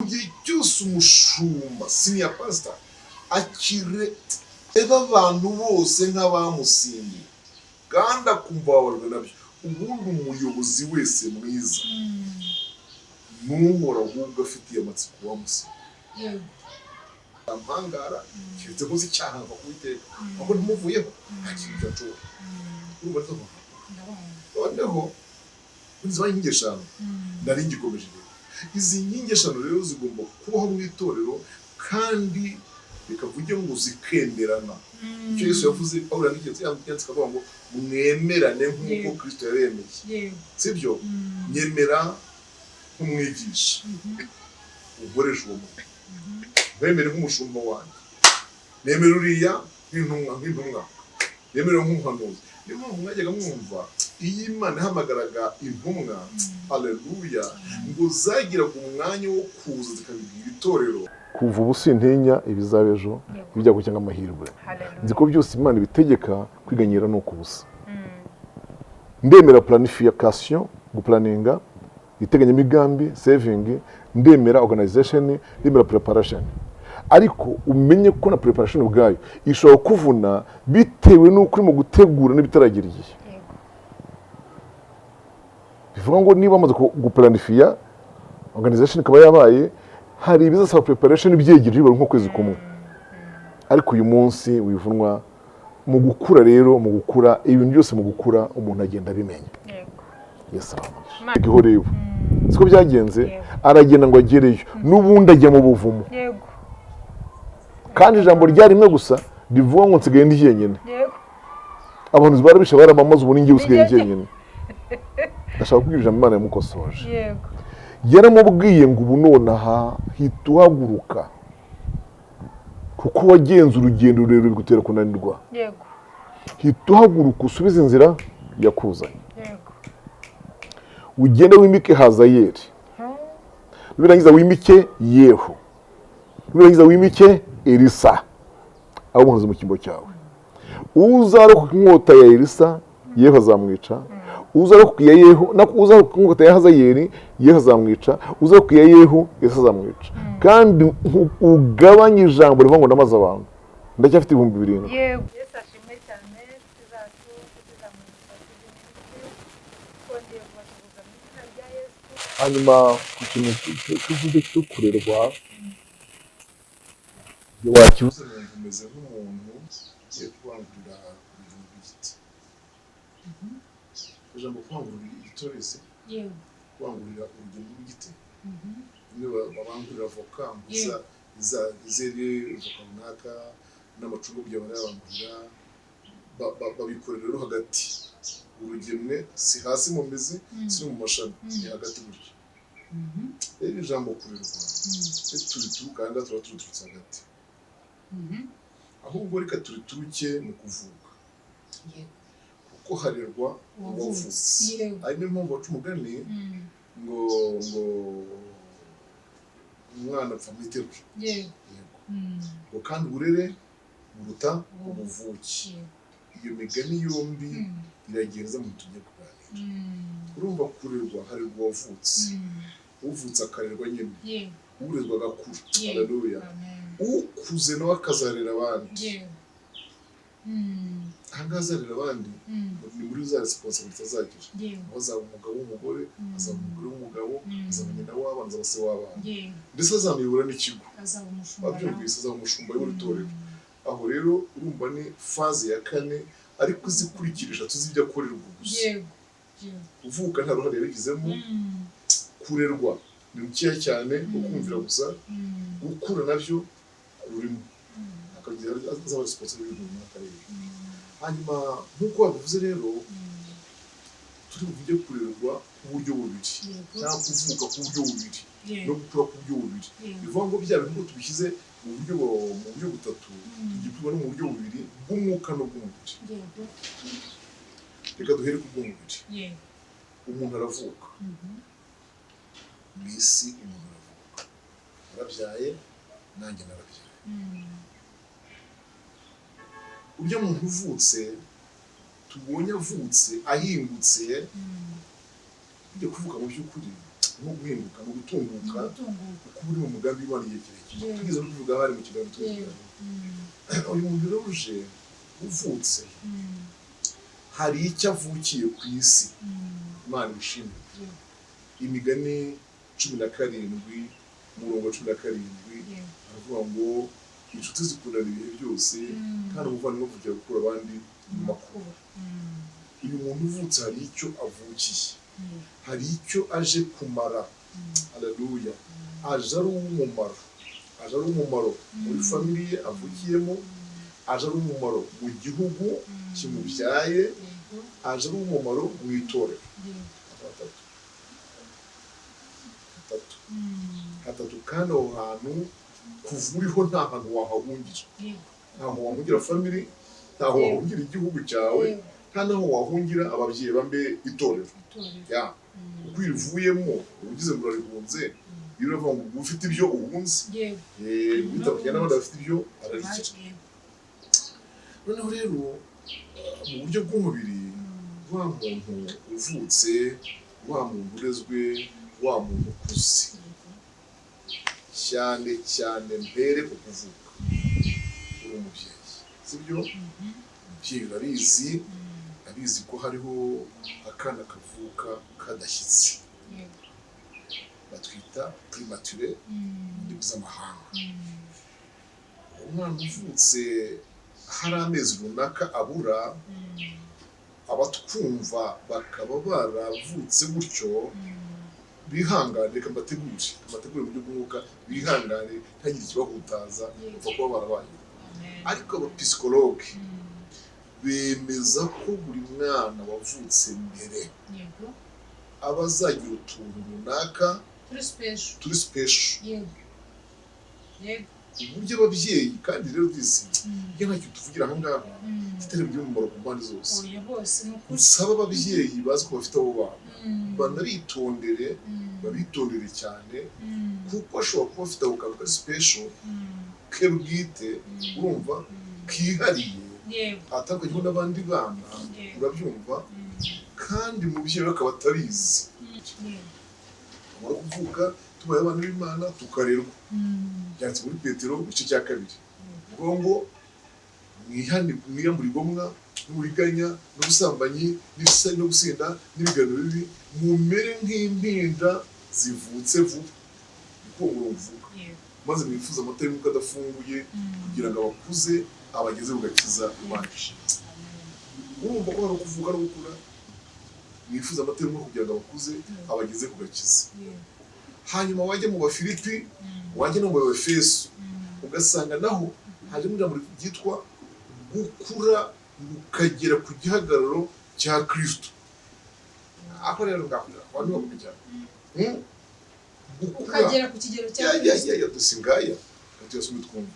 Gihe cyose umushumba, senior pastor, akireba abantu bose nk'abamusimbuye kandi akumva bababajwe nabyo. Ubundi umuyobozi wese mwiza n'uhora ahubwo afitiye amatsiko uwamusimbuye. Ampangara keretse nkoze icyaha nkava ku Uwiteka, ahubwo ntimuvuyeho, nta kintu cyashobora. Urumva neza ko noneho zibaye inkingi eshanu nari ngikomeje. Rero izi nkingi eshanu rero zigomba kubaho mu itorero, kandi reka mvuge ngo zikemerana. Icyo Yesu yavuze, Pawulo yanditse, yanditse akavuga ngo mwemerane nk'uko Kristo yabemeye. Sibyo? Nyemera nk'umwigisha ukoresha uwo murimo, wemere nk'umushumba wanjye, nemera uriya nk'intumwa, nemere nk'umuhanuzi. Niyo mpamvu mwajyaga mwumva iyo Imana ihamagaraga intumwa, haleluya, ngo zagiraga umwanya wo kuza zikabibwira itorero. Kuva ubu sintinya ibizaba ejo, ibyago cyangwa amahirwe. Nzi ko byose Imana ibitegeka, kwiganyira ni ukubusa. Ndemera planification, guplanninga, iteganyamigambi, saving, ndemera organization, ndemera preparation. Ariko umenye ko na preparation ubwayo ishobora kuvuna bitewe n'uko urimo gutegura n'ibitaragira igihe. Bivuga ngo niba wamaze guplanifiya, organization ikaba yabaye, hari ibizasaba preparation byegereje bibara nk'ukwezi kumwe, ariko uyu munsi wivunwa. Mu gukura rero, mu gukura, ibintu byose mu gukura umuntu agenda abimenya. Yesu aramugisha. Ihorebu siko byagenze. Aragenda ngo agereyo, n'ubundi ajya mu buvumo. Kandi ijambo ryari rimwe gusa rivuga ngo nsigaye ndi jyenyine. Abantu barabishe, baramamaza, ubu ni njye usigaye jyenyine. Ndashaka kubwira ijambo Imana yamukosoje. Yaramubwiye ngo ubu nonaha hita uhaguruka, kuko wagenze urugendo rurerure bigutera kunanirwa. Hita uhaguruka, usubize inzira yakuzanye. Ugende wimike Hazayeli, nurangiza wimike Yehu, nurangiza wimike Elisa abo umuhanuzi mu cyimbo cyawe. Uzarokoka inkota ya Elisa, Yehu azamwica. Uzarokoka iya Yehu, uzarokoka inkota ya Hazayeli, Yehu azamwica. Uzarokoka iya Yehu, Elisa azamwica. Kandi ugabanye ijambo rivuga ngo ndamaze abantu, ndacyafite 7000. Yesu ashimwe cyane. Inshuti zacu, inshuti za Mugisha TV Ministry, twongeye kubasuhuza mu izina rya Yesu. Hanyuma ku kintu cy'uvuze cyo kurerwa, wakibuze, numva umeze nk'umuntu ugiye kubangurira urugero rw'igiti. Ijambo kubangurira igiti urabizi? Yego. Kubangurira urugero rw'igiti, bimwe babangurira avoka ngo izere voka runaka n'amacunga, kugira barayabangurira, babikorera rero hagati urugemwe, si hasi mu mizi, si no mu mashami, ni hagati gutya. Rero ijambo kurerwa, iyo turituruka aha ngaha tuba turiturutse hagati. Ahubwo reka turituruke mu kuvuka, kuko harerwa uwavutse. Ari niyo mpamvu baca umugani ngo umwana apfa mu iterura. Yego. Ngo kandi uburere buruta ubuvuke. Iyo migani yombi iragenza mu tugiye kuganira. Urumva, kurerwa, harerwa uwavutse. Uvutse akarerwa nyine, urezwa agakura. Haleluya. Amen. Ukuze nawe akazarera abandi. Ahangaha azarera abandi ni muri za responsibility azagira, aho azaba umugabo w'umugore, azaba umugore w'umugabo, azaba nyina w'abana, azaba se w'abana, ndetse azanayobora n'ikigo. Azaba umushumba nawe. Babyumvise, azaba umushumba w'itorero. Aho rero urumva ni phase ya kane, ariko izikurikira eshatu z'ibyo akorerwa gusa. yego yego Kuvuka nta ruhare yabigizemo. Kurerwa ni rukeya cyane, ukumvira gusa. Gukura nabyo rurimo, akagira azaba responsible y'ibintu runaka rero. Hanyuma nk'uko wabivuze rero, turi buvuge kurerwa ku buryo bubiri, cyangwa kuvuka ku buryo bubiri no gukura ku buryo bubiri. Bivuga ngo bya bintu tubishyize mu buryo butatu, tugiye no mu buryo bubiri, bw'umwuka n'ubw'umubiri. Reka duhere ku bw'umubiri. Umuntu aravuka mu isi, umuntu aravuka, warabyaye, nanjye narabyaye. Urya muntu uvutse, tubonye avutse ahingutse, bijya kuvuga mu by'ukuri Ni guhinduka, ni ugutunguka, Gutunguka. kuko uri mu mugambi w'Imana igihe kirekire. Tugeze no kubivuga hari mu kiganiro tugeze. Uyu muntu rero uje uvutse, hari icyo avukiye ku isi. Imana ibishimire. Imigani 17, umurongo wa 17, aravuga ngo inshuti zikundana ibihe byose, kandi umuvandimwe avukira gukura abandi mu makuba. Uyu muntu uvutse hari icyo avukiye, hari icyo aje kumara. Haleluya! Aje ari uw'umumaro, aje ari umumaro muri famille ye avukiyemo, aje ari umumaro mu gihugu kimubyaye, aje ari umumaro mu itorero. Hatatu, hatatu, hatatu. Kandi aho hantu kuva uriho nta hantu wahahungira. Ntaho wahungira famille, ntaho wahungira igihugu cyawe, nta naho wahungira ababyeyi bambe itorero. Itorero. Ya, kuko iyo urivuyemo uba ugize ngo urarihunze. Iyo uravuga ngo uba ufite ibyo uhunze, bitandukanye n'abandi bafite ibyo ararikira. Noneho rero mu buryo bw'umubiri, wa muntu uvutse, wa muntu urezwe, wa muntu ukuze, cyane cyane mbere ku kuvuka, uri umubyeyi, sibyo? Umubyeyi urabizi, abizi ko hariho akana kavuka kadashyitse, batwita prématuré mu ndimi z'amahanga. Umwana uvutse hari amezi runaka abura, abatwumva bakaba baravutse gutyo, bihangane. Reka mbategure, reka mbategure mu buryo bw'umwuka, bihangane, ntihagire ikibahutaza, bapfa kuba barabaye. Ariko abapsychologue bemeza ko buri mwana wavutse mbere aba azagira utuntu runaka turi special. Turi special. yego yego Uburyo ababyeyi kandi rero disi, iyo ntacyo tuvugira aha ngaha kitari bugire umumaro ku mpande zose. Oya, bose ni ukuri. Nsaba ababyeyi bazi ko bafite abo bana, banabitondere, babitondere cyane, kuko ashobora kuba afite ako kantu ka special ke bwite, urumva, kihariye, atandukanye n'abandi bana. Urabyumva? Kandi umubyeyi we akaba atabizi. Amara kuvuka, tubaye abana b'Imana, tukarerwa. Byanditse muri Petero mu gice cya 2, ngo mwihane, mwiyambure igomwa n'uburiganya n'ubusambanyi n'isari no gusinda n'ibiganiro bibi, mumere nk'impinja zivutse vuba, niko uwo murongo uvuga, maze mwifuze amata y'umwuka adafunguye, kugira ngo abakuze abageze ku gakiza Imana ishimwe. Urumva ko hari ukuvuka no gukura. Mwifuze amata y'umwuka kugira ngo abakuze abageze ku gakiza. Hanyuma wajya mu Bafilipi, wajya no mu Bafeso, ugasanga naho hajemo ijambo ryitwa gukura ukagera ku gihagararo cya Kristo. Aho rero ngaho abantu bakumva cyane. Gukura Ukagera ku kigero cya ya ya Kristo. Ya ya, dusi ngaya. Reka tuyasome twumve.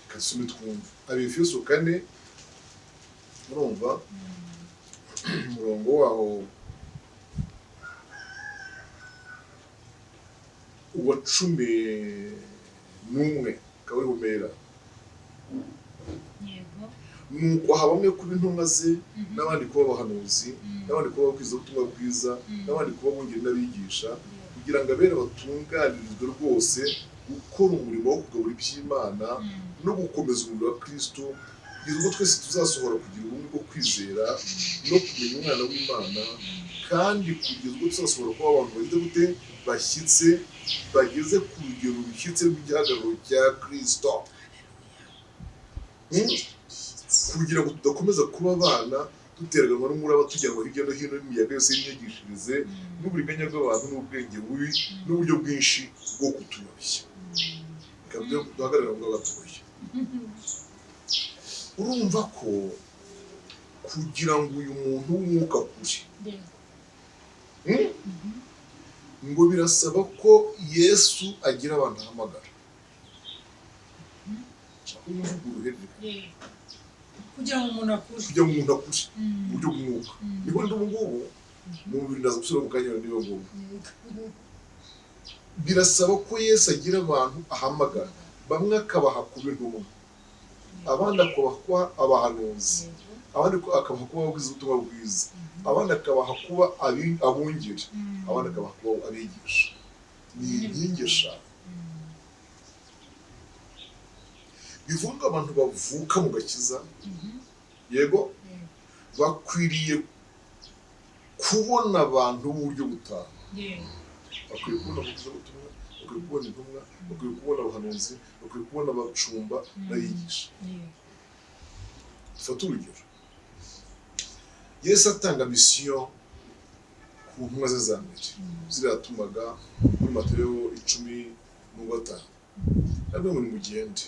Reka dusome twumve Abefeso 4, urumva, umurongo waho uwa 11, ukaba uri humera. Nuko aha bamwe kuba intumwa ze, n'abandi kuba abahanuzi, n'abandi kuba ababwirizabutumwa bwiza, n'abandi kuba abungeri n'abigisha, kugira ngo abera batunganirizwe rwose gukora umurimo wo kugabura iby'Imana no gukomeza umubiri wa Kristo, kugeza ubwo twese tuzasohora kugira ubumwe bwo kwizera no kumenya Umwana w'Imana, kandi kugeza ubwo tuzasohora kuba abantu bagize gute? Bashyitse, bageze ku rugero rushyitse rw'igihagararo cya Kristo. Kugira ngo tudakomeza kuba abana duteraganwa n'umuraba, tujyanwa hirya no hino n'imiyaga yose y'imyigishirize n'uburiganya bw'abantu n'ubwenge bubi n'uburyo bwinshi bwo kutuyobya. Reka duhagarare aho ngaho gatoya. Urumva ko kugira ngo uyu muntu w'umwuka akure, ngo birasaba ko Yesu agira abantu ahamagara. Shaka uvuga uruhererekane. Kugira ngo umuntu akure. Kugira ngo umuntu akure mu buryo bw'umwuka. Niho ndi ubu ngubu, mu mubiri ndaza gusubira mu kanya niba ngombwa. Birasaba ko Yesu agira abantu ahamagara, bamwe akabaha kuba intumwa. Abandi akabaha kuba abahanuzi, abandi akabaha kuba ababwiriza ubutumwa bwiza, abandi akabaha kuba abungeri, abandi akabaha kuba abigisha. Ni inkingi 5. Bivuga ngo abantu bavuka mu gakiza, yego, bakwiriye kubona abantu b'uburyo butanu. Bakwiye kubona ababwirizabutumwa, bakwiye kubona intumwa, bakwiye kubona abahanuzi, bakwiye kubona abashumba n'abigisha. Dufate urugero: Yesu atanga mission ku ntumwa ze za mbere, ziratumaga muri Mateyo 15, nabwo ngo nimugende,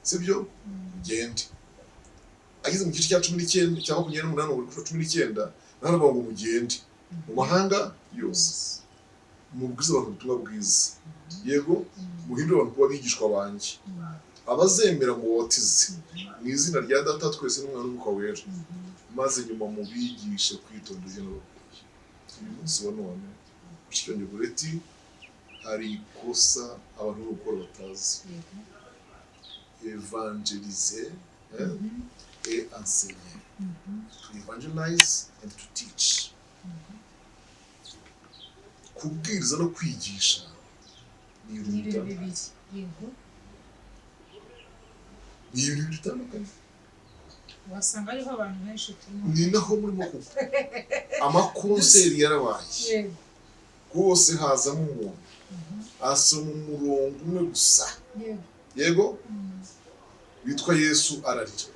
sibyo? Mugende. Ageze mu gice cya 19, cya 28, kuri 19, naho aravuga ngo mugende mu mahanga yose, mubwize abantu ubutumwa bwiza, yego, muhindure abantu kuba abigishwa banjye, abazemera mubabatize mu izina rya Data twese n'Umwana n'Umwuka Wera, maze nyuma mubigishe kwitondera ibyo nababwiye. Uyu munsi wa none, mushiki wanjye Goreti, hari ikosa abantu bari gukora batazi: évangéliser et enseigner, to evangelize and to teach. Kubwiriza no kwigisha ni ibintu Ni ibintu bitandukanye. bibiri, yego. Ni ibintu bitandukanye. Wasanga hariho abantu benshi turimo. Ni naho murimo kugwa. Amakonseri yarabaye, rwose hazamo umuntu asoma umurongo umwe gusa, yego, witwa Yesu ararira,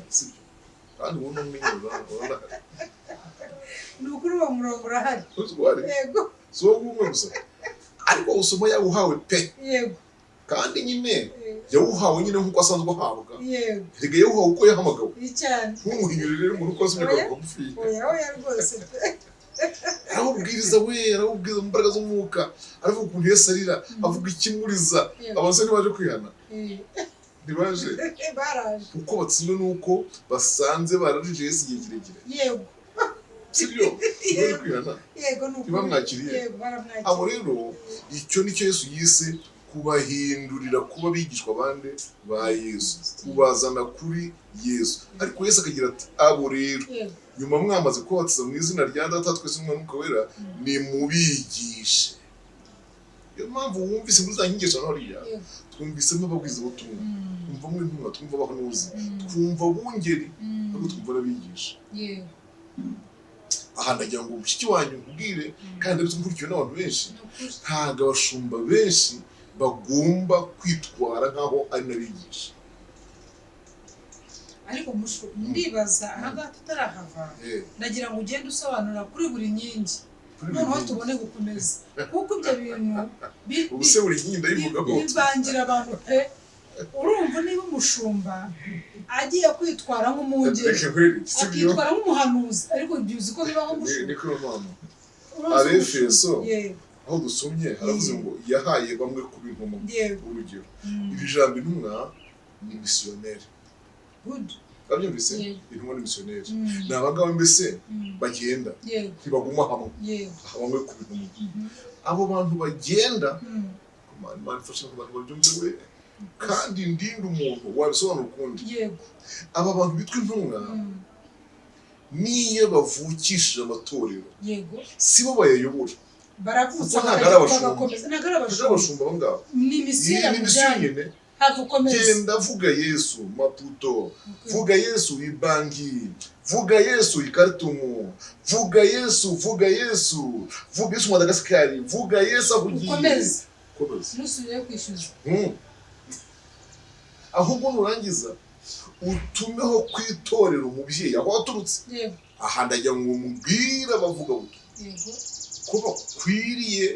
sibyo? Kandi ubona umenyera, urabona. Ni ukuri, uwo murongo urahari. Uzi ko uhari? Yego. Si wowe umwe gusa, ariko usoma yawuhawe pe. Kandi nyine yawuhawe nyine nk'uko asanzwe ahabwa. Erega yawuhawe uko yahamagawe. Ni cyane. Ntumuhinyure rero ngo nuko asomye Oya. kagufi. Oya, oya, rwose pe. Arawubwiriza we, arawubwiriza mu mbaraga z'umwuka, aravuga ukuntu Yesu arira, avuga ikimuriza. Abasore ntibaje kwihana? Ntibaje? Baraje. Kuko batsinzwe n'uko basanze bararije Yesu igihe kirekire. Sibyo? Ntibaje kwihana? Yego, ni ukuri. Ntibamwakiriye? Yego, baramwakiriye. Abo rero, icyo nicyo Yesu yise kubahindurira kuba abigishwa bande? Ba Yesu, kubazana kuri Yesu. Ariko Yesu akagira ati: abo rero, nyuma mwamaze kubabatiza mu izina rya Data twese n'Umwana n'Umwuka Wera, nimubigishe. Niyo mpamvu wumvise muri za nyigisho hariya, twumvisemo ababwirizabutumwa, twumvamo intumwa, twumva abahanuzi, twumva abungeri, ariko twumva n'abigisha. Aha ndagira ngo mushiki wanyu nkubwire, kandi ndabitse nkurikiwe n'abantu benshi, Ni ukuri. ntabwo abashumba benshi bagomba kwitwara nk'aho ari n'abigisha. Ariko mushu, ndibaza ahangaha tutarahava, ndagira ngo ugende usobanura kuri buri nkingi, Kuri buri noneho nkingi. tubone gukomeza, kuko ibyo bintu Ubu se buri nkingi ndayivugaho? bivangira abantu pe. Urumva niba umushumba agiye kwitwara nk'umwungeri, Reka nkwereke, sibyo? akitwara nk'umuhanuzi, ariko ibyo uzi ko bibaho, mushumba? Ni ko mama. Urumva? Abefeso, aho dusomye haravuze ngo yahaye bamwe kuba intumwa. Urugero, iri jambo intumwa ni misiyoneri. Good. Babyumvise? Yego. Intumwa ni misiyoneri, ni abangaba mbese bagenda, ntibaguma hamwe. Aha bamwe kuba intumwa, abo bantu bagenda. Imana ifasha abantu babyumve we, kandi ndinde umuntu wabisobanura ukundi. Aba bantu bitwa intumwa, niyo bavukishije amatorero, sibo bayayobora. Baravutse Kuko ntabwo ari abashumba. bagakomeza, ntabwo ari Ntabwo ari abashumba. abashumba abo ngabo. Ni misiyo Ni misiyo yamujyanye. nyine. Have ukomeza. Genda vuga Yesu Maputo, vuga Yesu Ibangi, vuga Yesu Ikaritumu, vuga Yesu, vuga Yesu, vuga Yesu Madagasikari, vuga Yesu aho ugiye. Ukomeze. Ukomeze. Ntusubireyo kwishyuza. Ahubwo nurangiza utumeho ku itorero umubyeyi aho waturutse. Aha ndagira ngo mubwire abavuga butumwa ko bakwiriye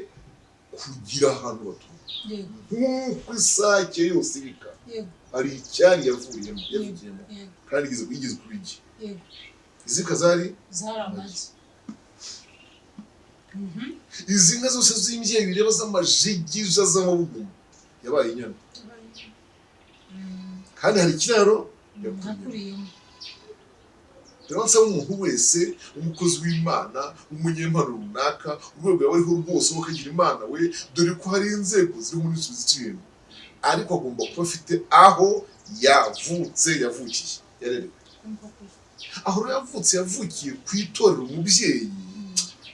kugira ahantu batuye, nk'uko isake yose ibika. Hari icyari yavuyemo, yavugiyemo, kandi yigeze kuba igi. Izika zari Zari amagi. Izi nka zose z'imbyeyi bireba z'amajigija z'amabuguma yabaye inyana, kandi hari ikiraro yakuriyemo. Nakuriyemo. Rero nsaba umuntu wese, umukozi w'Imana, umunyempano runaka, urwego yaba ariho rwose, we akagira Imana we, dore ko hari inzego ziri muri ibintu. Ariko agomba kuba afite aho yavutse, yavukiye, yarerewe. Niko kuri. Aho rero yavutse, yavukiye ku itorero umubyeyi.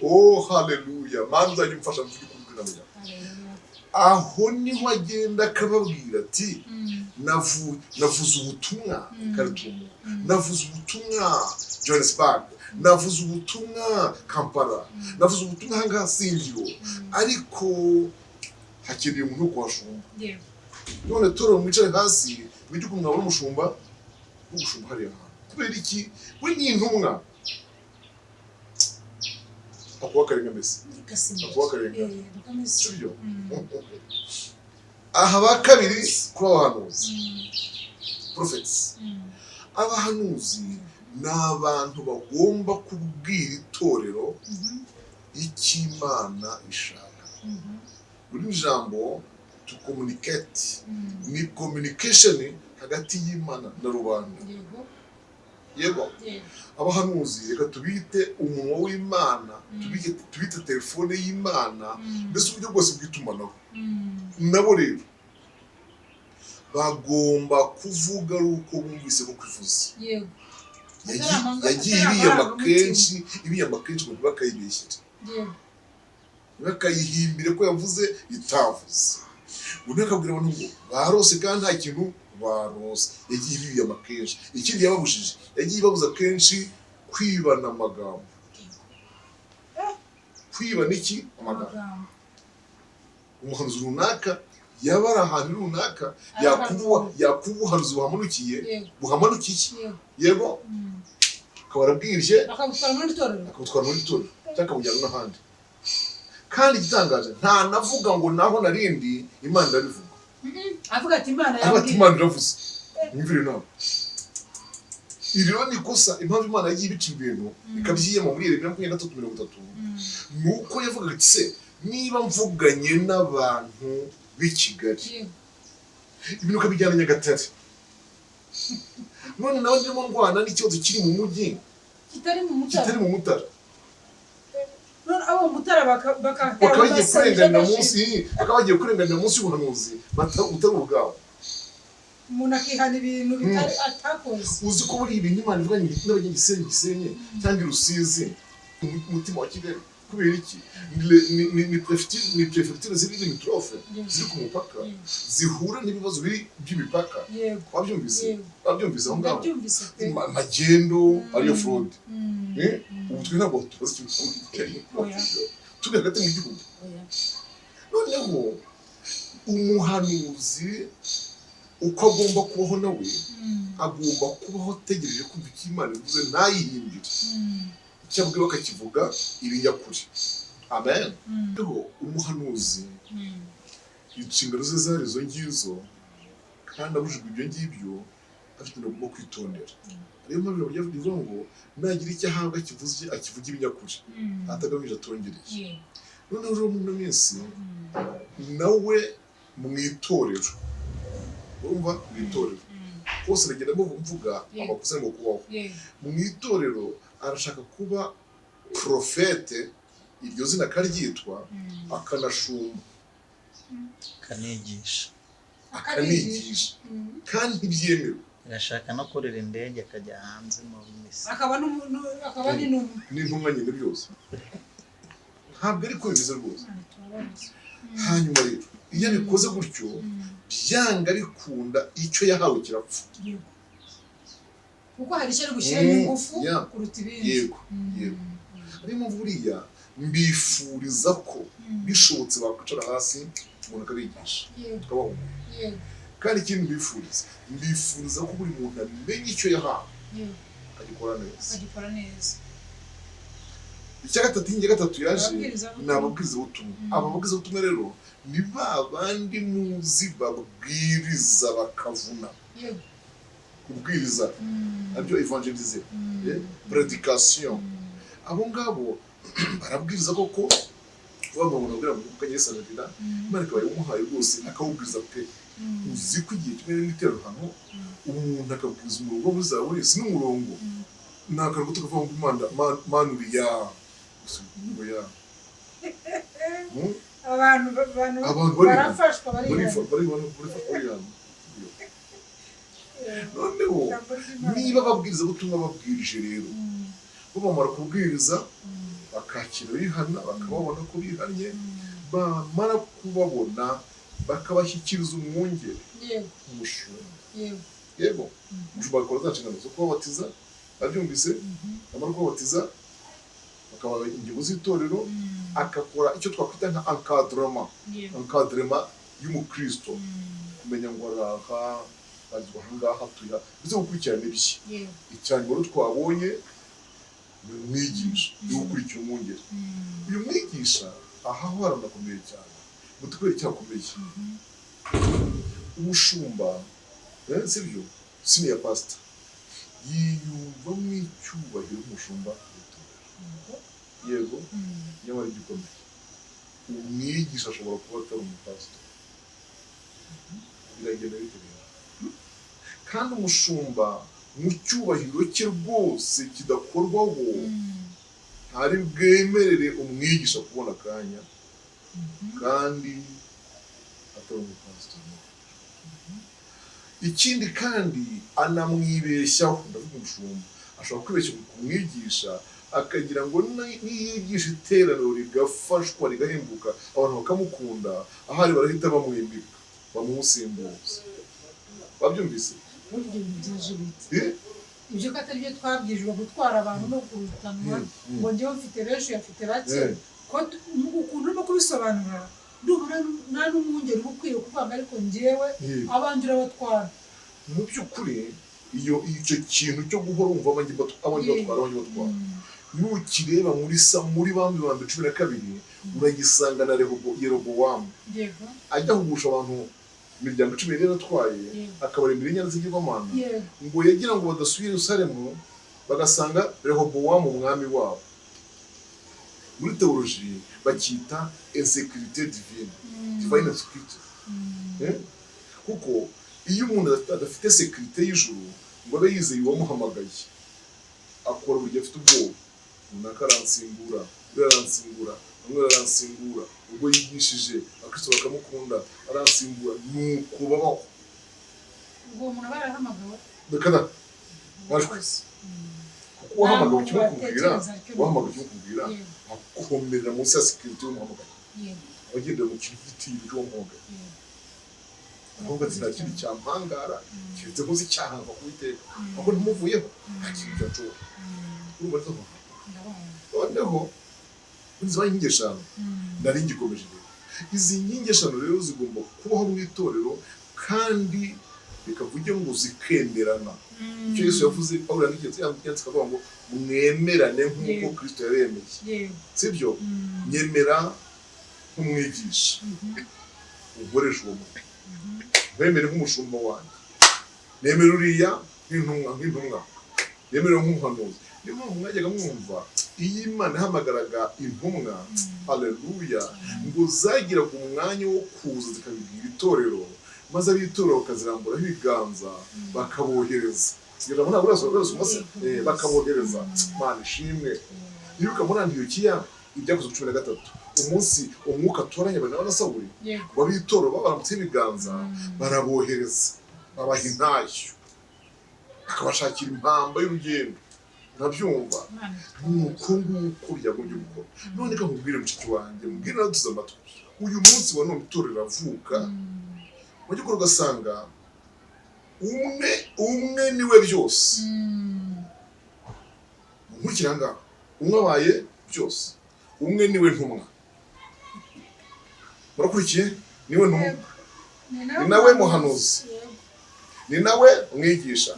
Oh, haleluya! Mana, uzajya umfasha mvuge ukuri kw'inama. Haleluya. Aho niho agenda akababwira ati: Navuze ubutumwa Khartoum, navuze ubutumwa Johannesburg, navuze ubutumwa Kampala, navuze ubutumwa ahangaha Singiro, ariko hakeneye umuntu wo kuhashumba." None torero, mwicare hasi mwige ukuntu mwabona umushumba wo gushumba hariya hantu. Kubera iki? We ni intumwa, akuba akarenga mbese. Gasimba. Akuba akarenga. Eh, dukomeze. Sibyo? Aha ba kabiri kuri abahanuzi, prophets. Abahanuzi ni abantu bagomba kubwira itorero icyo Imana ishaka. Muri ijambo to communicate, ni communication hagati y'Imana na rubanda. Yego. Yego. Yego. Abahanuzi reka tubite umunwa w'Imana, tubite telefone y'Imana, mbese uburyo bwose bw'itumanaho. Nabo rero bagomba kuvuga ari uko bumvise ko kwivuze. Yagiye Atari ibiyama amarangamutima. kenshi, ibiyama kenshi ngo ntibakayibeshyire, ntibakayihimbire ko yavuze itavuze, undi akabwira abantu ngo barose kandi nta kintu barose. Yagiye ibiyama kenshi. Ikindi yababujije, yagiye ibabuza kenshi kwibana amagambo. Kwibana iki? Amagambo. Amagambo. Umuhanuzi runaka yaba ari ahantu runaka, yakuba ubuhanuzi buhamanukiye, buhamanukiye. Yego. Akaba arabwibye. Bakagutwara muri torero. Akabutwara muri torero cyangwa akabujyana n'ahandi. Kandi igitangaje, nta navuga ngo naho narindi Imana irabivuga. Avuga ati Imana Avuga ati yambwiye. Imana iravuze. Mwumvire inama, iri rero ni ikosa. Impamvu Imana yagiye ibica ibintu ikabyiyama muri Yeremiya 23:30, ni uko yavugaga ati: "Se niba mvuganye n'abantu b'i Kigali, ibintu ukabijyana Nyagatare, none nawe ndimo ndwana n'ikibazo kiri mu mujyi kitari mu Mutara, kitari mu Mutara, none abo mu Mutara bakaba bagiye kurenganira munsi, bakaba bagiye kurenganira munsi y'ubuhanuzi butari ubwabo." Umuntu akihana ibintu bitari atakoze. Uzi ko buriya ibintu Imana ivuganye n'abanyagisenyi, Gisenyi cyangwa i Rusizi, mu mutima wa Kigali, kubera iki? Ni préfecture ziri limitrophe, ziri ku mupaka, zihura n'ibibazo biri by'imipaka. Wabyumvise? Yego. Wabyumvise aho ngaho? Ndabyumvise pe. Magendo ariyo fraude. Eh? Ubu twe ntabwo tubazi ikintu cy'amagendo. Oya. Turi hagati mu gihugu. Oya. Noneho umuhanuzi uko agomba kubaho nawe, agomba kubaho ategereje kumva icyo Imana ivuze, ntayihimbire. Icyo abwiwe akakivuga ibinyakuri. Amen. Noneho umuhanuzi, inshingano ze zari izo ngizo, kandi abujijwe ibyo ngibyo, afite ibintu agomba kwitondera. Ariyo mpamvu rivuga ngo nagira icyo ahabwa kivuze, akivuge ibinyakuri, atagamije atongereye. Noneho rero muri ino minsi nawe mu itorero, urumva, mu itorero hose aragenda mvuga amakosa arimo kubaho. Mu itorero arashaka kuba prophète, iryo zina akaryitwa, akanashumba, akanigisha. Akanigisha, kandi ntibyemewe. Agashaka no kurira indege akajya hanze mu misi. Akaba n'intumwa. N'intumwa nyine, byose ntabwo ariko bimeze rwose. Hanyuma rero iyo abikoze gutyo, byanga bikunda icyo yahawe kirapfa. Yego, kuko hari icyo ari gushyiramo ingufu kuruta ibindi. Yego yego, ariyo mpamvu buriya mbifuriza ko bishobotse bakwicara hasi umuntu akabigisha, tukabahugura. Kandi ikindi mbifuriza, mbifuriza ko buri muntu amenya icyo yahawe, akagikora neza. Akagikora neza. Icya gatatu, ingingo ya gatatu yaje, Ababwirizabutumwa. ni ababwirizabutumwa. Aba babwirizabutumwa rero ni ba bandi muzi babwiriza bakavuna. Kubwiriza, nabyo évangéliser, prédication. Abo ngabo barabwiriza koko, wa muntu abwira ngo kuko Yesu ararira, Imana ikaba yamuhaye rwose akawubwiriza pe. Uzi ko igihe kimwe n'iterano hano, umuntu akabwiriza umurongo wo muri zaburi, si n'umurongo, ni akantu gato kavuga ngo Imana manuri ya ngo ya. Abantu abantu Abantu barihana. Barafashwa, barihana. Barihana. Noneho Ijambo ry'Imana. Niba ababwirizabutumwa babwirije rero, bo bamara kubwiriza bakakira bihana, bakababona ko bihannye, bamara kubabona bakabashyikiriza umwungeri, umushumba. Yego, umushumba agakora za nshingano zo kubabatiza, babyumvise, bamara kubabatiza bakaba ingingo z'itorero, agakora icyo twakwita nka encadrement, encadrement y'umukristo, kumenya ngo araha bagizwe ahangaha tuya, ndetse gukurikirana ibye. Icya nyuma rero twabonye ni umwigisha, ni gukurikira umwungeri. Uyu mwigisha aha ho haranakomeye cyane, mutukubere icyakomeye. Umushumba, sibyo, senior pastor yiyumvamo icyubahiro nk'umushumba w'itorero, yego, nyamara igikomeye, umwigisha ashobora kuba atari umupasitori. Biragenda bite rero? Kandi umushumba mu cyubahiro cye rwose kidakorwaho ntari bwemerere umwigisha kubona akanya kandi atari umupasitori. Ikindi kandi anamwibeshyaho, ndavuga umushumba ashobora kwibeshya ku mwigisha, akagira ngo niyigisha iteraniro rigafashwa, rigahembuka, abantu bakamukunda, ahari barahita bamwimika, bamusimbuza. Babyumvise? Burya ibintu byaje bite? Eh? Ibyo ko atari byo twabwirijwe, gutwara abantu no kurutanwa, ngo njyewe mfite benshi, uyafite bake. Ko ukuntu urimo kubisobanura, ndumva nta n'umwungeri uba ukwiye kuvuga ngo ariko njyewe abanjye urabatwara. Mu by'ukuri iyo icyo kintu cyo guhora wumva abanjye abanjye batwara, abanjye batwara, nukireba muri sa muri bambi ba mbere 12, uragisanga na Yerobowamu ajya kugusha abantu imiryango 10 yari yaratwaye, akabarembera inyana z'igirwamana, ngo yagira ngo badasubira i Yerusalemu bagasanga Rehobowamu umwami wabo. Muri théologie bacyita insécurité divine, divine insecurity. Eh? Kuko iyo umuntu adafite sécurité y'ijuru ngo abe yizeye uwamuhamagaye, akora buri gihe afite ubwoba: runaka aransimbura, uriya aransimbura, bamwe baransimbura, ubwo yigishije abakristo bakamukunda aransimbura, nuko babaho. Ubwo uwo muntu aba yarahamagawe? Reka da, majwi. Rwose. Kuko uwahamagawe Nta kimwe muntu kumubwira, watekereza atyo. uwahamagawe kimwe kumubwira, akomerera munsi ya sécurité y'umuhamagaye, abagendera mu kintu cy'igitinyiro cy'uwamuhamagaye, ahubwo ati nta kindi cyampangara keretse nkoze icyaha nkava ku Uwiteka, ahubwo ntimuvuyeho nta kintu cyanshobora. Urumva neza ko Ndabona. Noneho zibaye inkingi eshanu, nari ngikomeje rero. Izi nkingi eshanu rero zigomba kubaho mu itorero, kandi reka mvuge ngo zikenderana. Icyo Yesu yavuze, Pawulo yanditse akavuga ngo mwemerane nk'uko Kristo yabemeye, sibyo? Nyemera nk'umwigisha, ukoresha uwo muntu, wemere nk'umushumba wanjye, nemere uriya nk'intumwa, nemere nk'umuhanuzi. Niyo mpamvu mwajyaga mwumva iyo Imana ihamagaraga intumwa, haleluya, ngo zagiraga umwanya wo kuza zikabibwira itorero, maze ab'itorero bakaziramburaho ibiganza, bakabohereza. Kugira ngo ntabwo urasoma se? Bakabohereza. Mana ishimwe. Yiruka muri Antiyokiya, Ibyakozwe 13, umunsi umwuka atoranya Barinaba na Sawuli, ngo ab'itorero babaramutseho ibiganza, barabohereza, babaha intashyo, bakabashakira impamba y'urugendo. Urabyumva? Imana. Nuko nguko byagombye gukora. None reka nkubwire, mushiki wanjye, mubwire nawe amatwi, uyu munsi wa none itorero riravuka, mu by'ukuri ugasanga umwe umwe niwe byose. Nkurikira aha ngaha, umwe abaye byose, umwe niwe ntumwa. Murakurikiye? Niwe ntumwa, Yego. ni nawe muhanuzi, ni nawe mwigisha,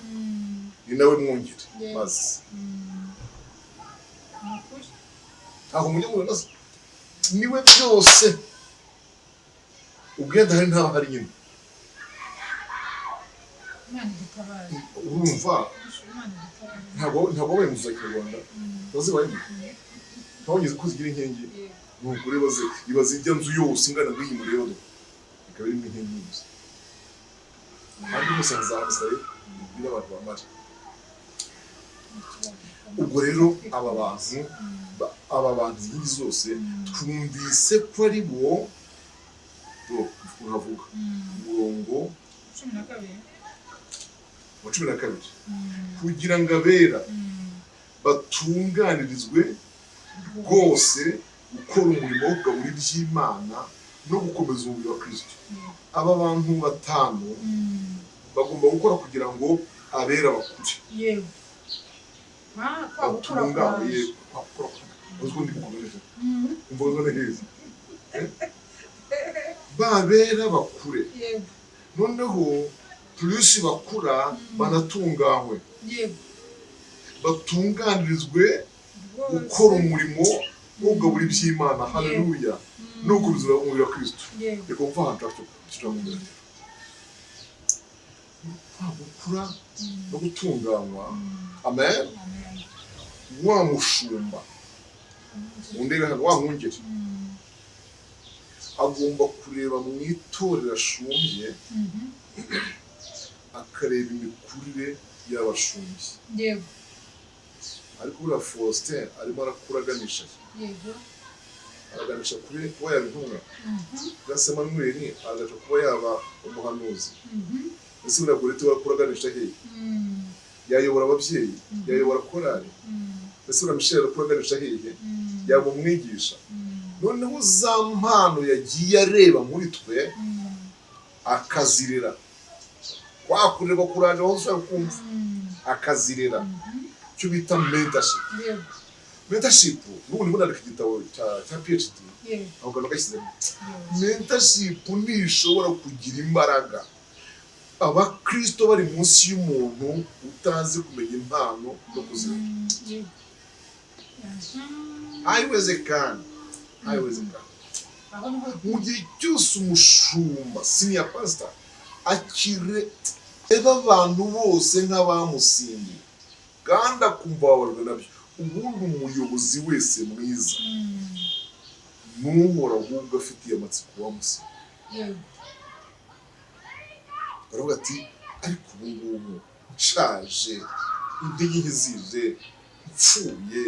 ni nawe mwungeri. Maze Ni ukuri. Ntabwo mujya mubona se? Niwe byose, ubwo iyo adahari ntaba ahari nyine. Imana idutabare. Urumva? Imana idutabare. Ntabwo wabaye mu nzu za kinyarwanda, wazibayemo, ntabonye ko zigira inkingi. Ni ukuri, ibaze ijya nzu yose ingana nk'iyi mureba do, ikaba irimo inkingi gusa, ahandi hose hazahasaye, ibwire abantu bamare. Ubwo rero aba bantu aba bantu inkingi zose twumvise ko ari bo uravuga umurongo 12. Wa 12, kugira ngo abera batunganirizwe rwose gukora umurimo wo kugabura iby'Imana no gukomeza umubiri wa Kristo. Aba bantu batanu bagomba gukora kugira ngo abera bakure, Yewe, kwa gukura batunganywe. kwaje. Yego, kwa gukura kwaje. Uzi ko ndi bukomereje umva ngo ni heza. Babera bakure, noneho plus bakura banatunganywe, batunganirizwe gukora umurimo wo kugabura iby'Imana, haleluya, no gukomeza umubiri wa Kristo. Reka mva ahantu hato turamubwira kwa gukura no gutunganywa, amen. Wa mushumba mundebe hano, wa mwungeri agomba kureba mu itorero ashumbye, akareba imikurire y'abashumbye. Ariko buriya Faustin arimo arakura aganisha araganisha kuri kuba yaba intumwa, cyangwa se Manuel araganisha kuba yaba umuhanuzi. Ese buriya Gorete arakura aganisha hehe? Yayobora ababyeyi, yayobora korali. Ese buriya Michel arakura aganisha hehe? Yaba umwigisha. Noneho za mpano yagiye areba muri twe akazirera, kwakurirwa kuraje aho ushaka kumva, akazirera, icyo bita mentorship. Mentorship, n'ubu ndimo nandika igitabo cya PhD, aho kantu gashyizemo. Mentorship ntishobora kugira imbaraga abakristo bari munsi y'umuntu utazi kumenya impano no kuzirera. Haiwezekani, haiwezekani. Aho niho. Mu gihe cyose umushumba, senior pastor, akireba abantu bose nk'abamusimbuye kandi akumva bababajwe nabyo. Ubundi umuyobozi wese mwiza n'uhora ahubwo afitiye amatsiko wamusimbuye. Baravuga ati: "Ariko ubu ngubu nshaje, intege nke zije, mpfuye,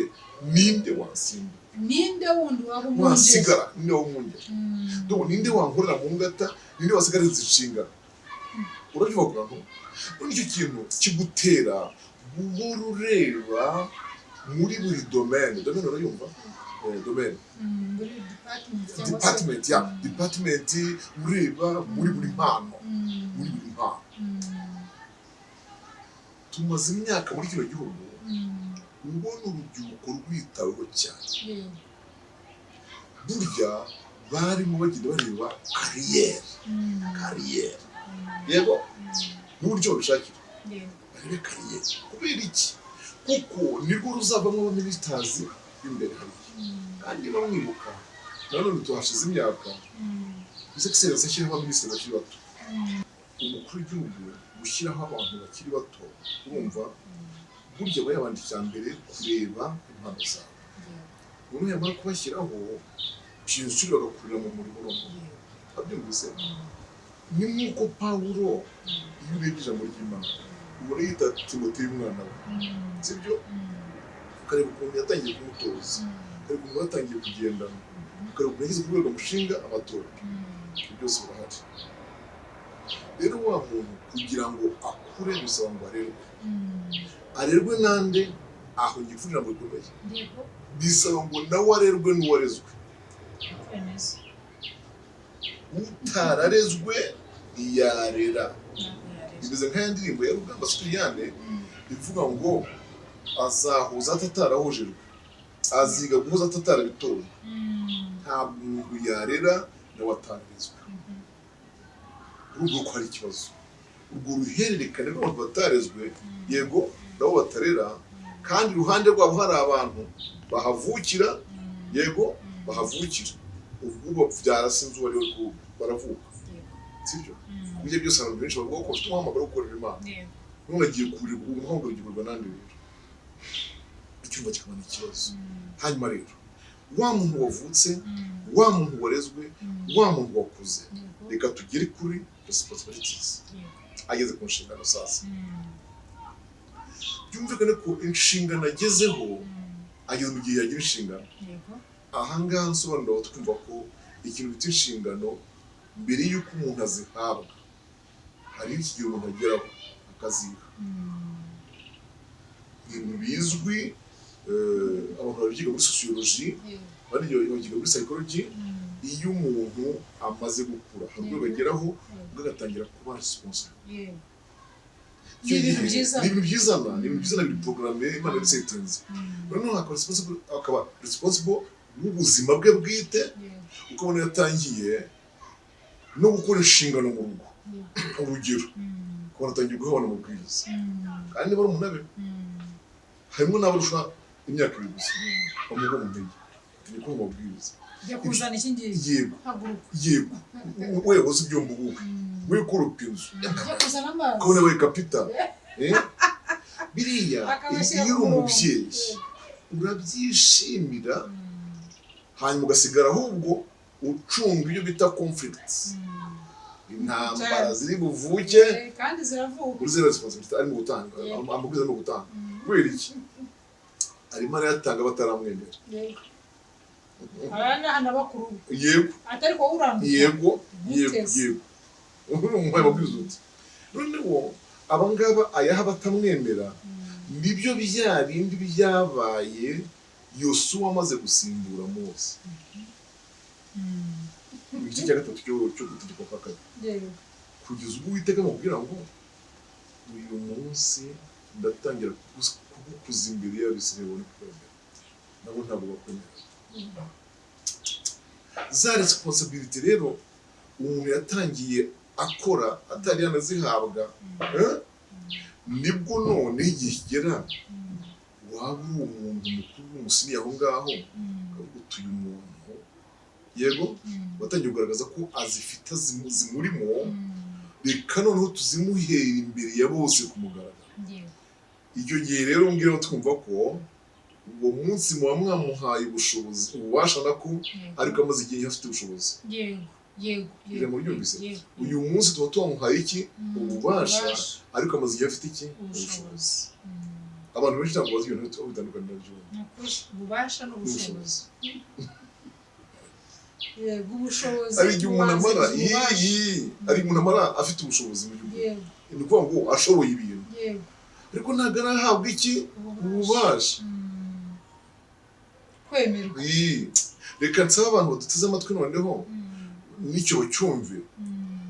ninde wansimbura?" Ninde wundi waba umwungeri? Wasigara, ninde wamwungeri? Donc ninde wankorera mu ngata, ninde wasigara izi nshingano? Urabyumva ku bantu? None icyo kintu kigutera guhora ureba muri buri domaine. Domaine urayumva? Domaine. Muri department cyangwa se Department ya department, ureba muri buri mpano, muri buri mpano. Tumaze imyaka muri kino gihugu ubona urubyiruko rwitaweho cyane. Burya barimo bagenda bareba carrière, carrière, yego, n'uburyo babishakira, barebe carrière. Kubera iki? Kuko nirwo ruzavamo abaminisitazi b'imbere hariya. Kandi bamwibuka nanone tuhashize imyaka, His Excellence ashyiraho abaminisitiri bakiri bato. Umukuru w'igihugu gushyiraho abantu bakiri bato, urumva burya aba yabanje icya mbere kureba impano zabo, noneho yamara kubashyiraho, byinshi bagakurira mu murimo. Noneho abyumvise, ni nk'uko Pawulo, iyo urebye ijambo ry'Imana, ubona yita Timoteyo umwana we, sibyo? Ukareba ukuntu yatangiye kumutoza, ukareba ukuntu batangiye kugendana, ukareba ukuntu yageze ku rwego amushinga amatora. Ibyo byose birahari. Rero wa muntu kugira ngo akure bisaba ngo arerwe. Arerwe nande? Aho ngiye ijambo rikomeye. Bisaba ngo nawe arerwe n'uwarezwe. Remezo. Utararezwe ntiyarera. Ntabwo yarezwe. Bimeze nk'aya ndirimbo ya Rugamba Sipiriyane ivuga ngo azahuza atatarahujijwe, aziga guhuza atatarabitojwe. Nta muntu yarera nawe atararezwe. Urumva ko hari ikibazo, urwo ruhererekane rw'abantu batarezwe, yego, nabo batarera, kandi iruhande rwabo hari abantu bahavukira, yego, bahavukira. Ubwo babyara sinzi uwo ari we, baravuka, sibyo? Ibyo byose, abantu benshi bavuga ko bafite umuhamagaro wo gukorera Imana, none agiye kurirwa, uwo muhamagaro ugirwa nande? Rero icyumba kikaba ni ikibazo. Hanyuma rero wa muntu wavutse, wa muntu warezwe, wa muntu wakuze, reka tugere kuri responsibilities. Ageze ku nshingano sasa. Byumvikane ko inshingano agezeho, ageze mu gihe yagira inshingano. Ahangaha nsobanura twumva ko ikintu bita inshingano, mbere y'uko umuntu azihabwa, hari ikigero umuntu ageraho akaziha. Ni ibintu bizwi, abantu babyiga muri sociology, abandi babyiga muri psychology. Iyo umuntu amaze gukura, hari urwego ageraho ubwo agatangira kuba responsible. Icyo Ni ibintu gihe, byizana. Ni ibintu byizana, ni ibintu byizana, biri programme, Imana yabisetinze. Noneho akaba responsible w'ubuzima bwe bwite, ukabona yatangiye no gukora inshingano mu rugo. Urugero, ukabona atangiye guhabona amabwiriza, kandi niba ari umuntu abe harimo n'abarusha imyaka 2 gusa, bamuha mu ntege, atangiye kuba amabwiriza. Jya kuzana iki ngiki. Yego. Haguruka. Yego, we woza ibyombo, wowe we koropa inzu. Jya kuzana amazi. Ukabona we kapita. Biriya Akabashyira iyo ku uri murongo. umubyeyi urabyishimira, hanyuma ugasigara ahubwo ucunga ibyo bita conflicts, intambara ziri buvuke. Kandi ziravuka. Muri zero responsibility arimo gutanga, amabwiriza arimo gutanga, kubera iki arimo arayatanga bataramwemera? Yego, aba ni na bakuru be. Atari ko uranduka. Yego. Ntuteze. Yego, umuhaye amabwiriza uti noneho abangaba ayaha batamwemera. Nibyo bya bindi byabaye Yosuwa amaze gusimbura Mose mu gice cya gatatu cyo gutegekwa kwa kabiri, kugeza ubwo Uwiteka amubwira ngo uyu munsi ndatangira kugukuza imbere y'Abisirayeli, babone kukwemera. Nabo ntabwo bakwemera. Za responsibility rero umuntu yatangiye akora atari yanazihabwa, eh? Nibwo none igihe kigera, waba uri umuntu mukuru w'umusiniya aho ngaho, ukavuga uti uyu muntu, yego, watangiye kugaragaza ko azifite, zimurimo, reka noneho tuzimuhera imbere ya bose ku mugaragaro. Icyo gihe rero mbwira twumva ko uwo munsi muba mwamuhaye ubushobozi, ububasha nako, ariko amaze igihe afite ubushobozi. yego yego Ijambo ryumvise? Yego. Uyu munsi tuba twamuhaye iki? Ububasha. Ariko amaze igihe afite iki? Ubushobozi. Abantu benshi ntabwo bazi ibintu aho bitandukanye nabyo. Ni ukuri, ububasha n'ubushobozi, yego, ubushobozi Hari igihe umuntu amara bubanziriza ububasha. Hari igihe umuntu amara afite ubushobozi mu by'ukuri, ni ukuvuga ngo ashoboye ibintu, ariko ntabwo arahabwa iki? Ububasha. Kwemerwa. Reka nsabe abantu baduteze amatwi noneho n'icyo bacyumve.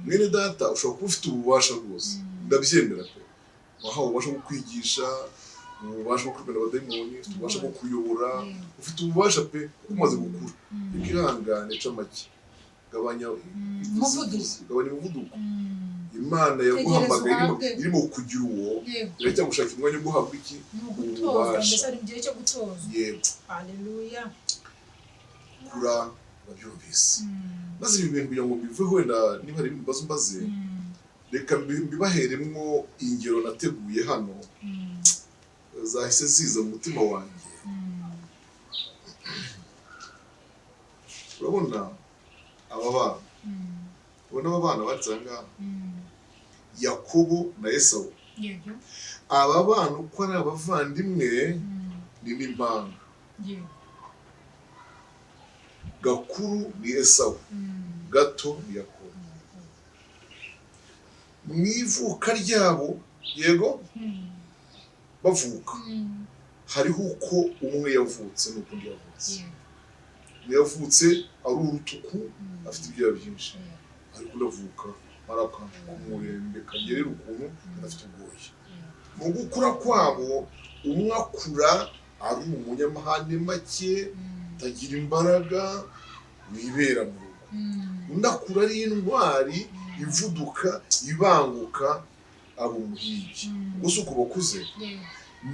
Mwene data, ushobora kuba ufite ububasha rwose, ndabyemera pe. Wahawe ububasha bwo kwigisha, ububasha bwo kwirwanya abadayimoni, ufite ububasha bwo kuyobora, ufite ububasha pe, kuko umaze gukura. Reka ihangane, ca make, gabanya Umuvuduko. Gabanya umuvuduko. Imana yaguhamagaye Tegereza uhabwe. irimo kugira uwo, iracyagushakira umwanya wo guhabwa iki? Ni ugutozwa. Ububasha. Mbese ari mu gihe cyo gutozwa. Yego. Haleluya. Kura, urabyumvise. Maze ibi bintu kugira ngo mbiveho, wenda niba hari ibindi bibazo mbaze, reka mbibaheremwo ingero nateguye hano zahise ziza mu mutima wanjye. Urabona aba bana, ubona aba bana banditse aha ngaha, Yakobo na Esawu. Aba bana uko ari abavandimwe, ni n'impanga. Gakuru ni Esawu, gato ni Yakobo. Mu ivuka ryabo, yego, bavuka, hariho uko umwe yavutse n'uko undi yavutse. Umwe yavutse ari urutuku, afite ibyoya byinshi, ariko undi avuka ari akantu k'umurembe kanyerera ukuntu, kadafite ubwoya. Mu gukura kwabo, umwe akura ari umunyamahane make, atagira imbaraga, wibera mu rugo. Undi akura ari intwari, ivuduka, ibanguka, aba umuhigi. Ubwo si uko bakuze?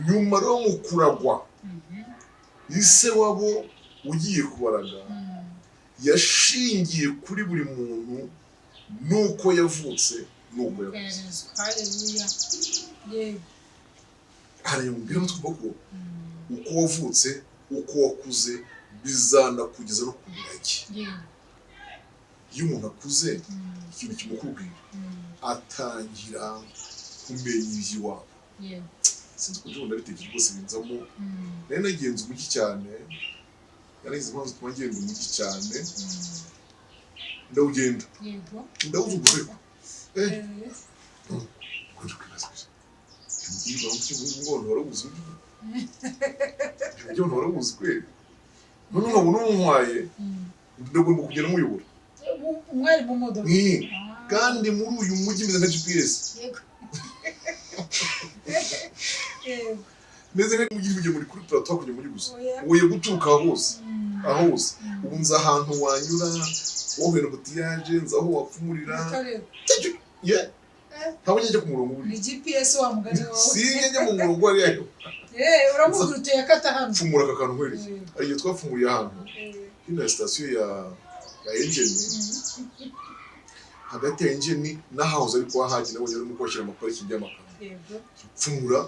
Nyuma rero mu kuragwa, ise wabo ugiye kubaraga yashingiye kuri buri muntu n'uko yavutse n'uko yakuze. Haleluya, yego. Harayumvira twumva ko uko wavutse, uko wakuze, bizanakugeza no ku murage. Iyo umuntu akuze, ikintu kimukubwira, atangira kumenya iby'iwabo. Sinzi ukuntu ndabitekereje rwose, binzamo. Nari nagenze umujyi cyane, naragize impamvu zituma ngenda umujyi cyane. Ndawugenda, ndawuzunguruka, ariko ukunze kwibaza gusa uyu mujyi ngo warawuzi, uyu mujyi warawuzi kweli? None nkabona umuntwaye, ndagomba kugenda muyobora. Umwari mu modoka. Kandi muri uyu mujyi meze nka GPS. Yego yego. Meze nk'umujyi mugiye muri kuri plateau, hakurya muri gusa. Oya. Uye guturuka hose, aho hose. Ubu nzi ahantu wanyura wohuye na embouteillage, nzi aho wapfumurira. Akarere. Yeah. Ntabwo njya ku murongo Ni buriya. GPS wa mugani wawe. Sinjya njya mu murongo hariya. Eh, uramubwira uti yakata hano. Pfumura aka kantu nkwereke. Hari igihe twapfumuriye ahantu hino ya sitasiyo ya Engen, hagati ya Engen n'ahahoze ari kwa Haji, nabonye barimo kuhashyira amaparikingi y'amakamyo. Pfumura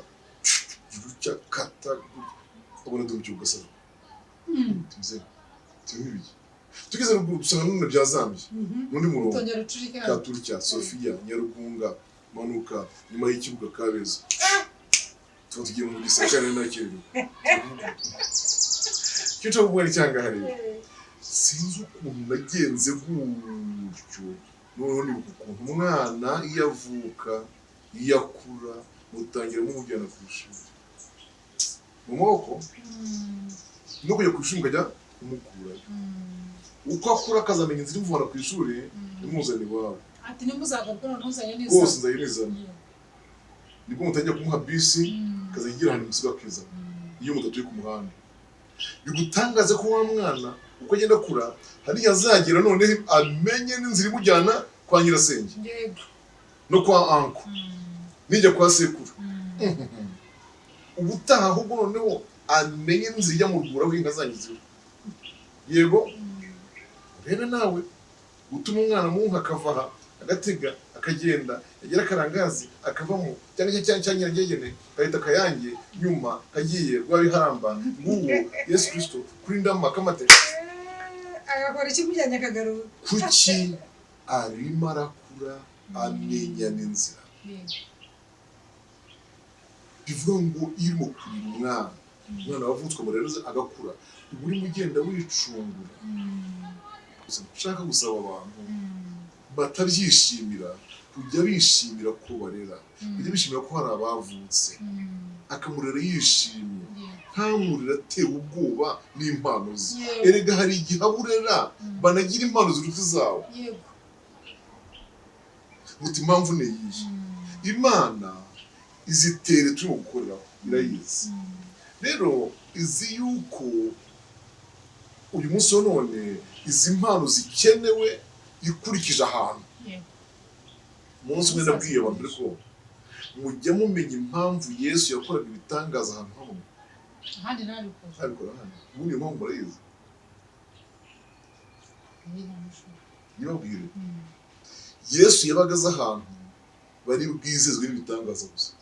gutya, kata, ubona duhugiye ugasara. Tuze turimo ibiki, tugeze ruguru dusanga none byazambye n'undi murongo. Utongera ucurike hano. Katurya Sofiya Nyarugunga, manuka nyuma y'ikibuga Kabeza, tuba tugiye mu gisakare nakerewe. Icyo nshaka kuvuga ni cyangaha rero, sinzi ukuntu nagenze gutyo, noneho nibuka ukuntu umwana iyo avuka, iyo akura, mutangira mumujyana ku ishuri mu maboko, no kujya ku ishuri mukajya kumukurayo. Uko akura akazamenya inzira imuvana ku ishuri imuzana iwabo. Ati nimuzagaruka noneho uzanye neza. Rwose nzajya nizana. Nibwo mutangira kumuha bisi, akazajya igira ahantu musiga akizana. Iyo mudatuye ku muhanda, bigutangaze ko wa mwana uko agenda akura hariya azagera noneho amenye n'inzira imujyana kwa nyirasenge no kwa uncle, nijya kwa sekuru. Ubutaha ahubwo noneho amenye n'inzira ijya mu rwuri aho inka zanyu ziba. Yego, urebe nawe gutuma umwana mu nka akava aha agatega akagenda, yagera Akarangazi akavamo, cyangwa cya Nyirangegene gahita Kayange, nyuma kagiye Rwabiharamba, nguwo Yesu Kristo kuri Ndama kamate. Agakora ikimujyanye akagaruka. Kuki arimo arakura amenya n'inzira? Bivuga ngo iyo urimo kurira umwana, umwana wavutswe amarira agakura, uba urimo ugenda wicungura. Gusa nshaka gusaba abantu batabyishimira kujya bishimira ko barera, kujya bishimira ko hari abavutse, akamurera yishimye, ntamurire atewe ubwoba n'impano ze. Erega hari igihe abo urera banagira impano ziruta izawe. Muti impamvu ni iyihe? Imana izitere turimo gukoreraho irayizi. Rero izi yuko uyu munsi wa none izi mpano zikenewe ikurikije ahantu. Umunsi umwe nabwiye abantu, ariko mujya mumenya impamvu Yesu yakoraga ibitangaza ahantu hamwe Ahandi ntabikora? Ntabikora hano. Ubundi iyo mpamvu murayizi? Nibabwire. Yesu yabaga azi ahantu bari bwizezwe n'ibitangaza gusa,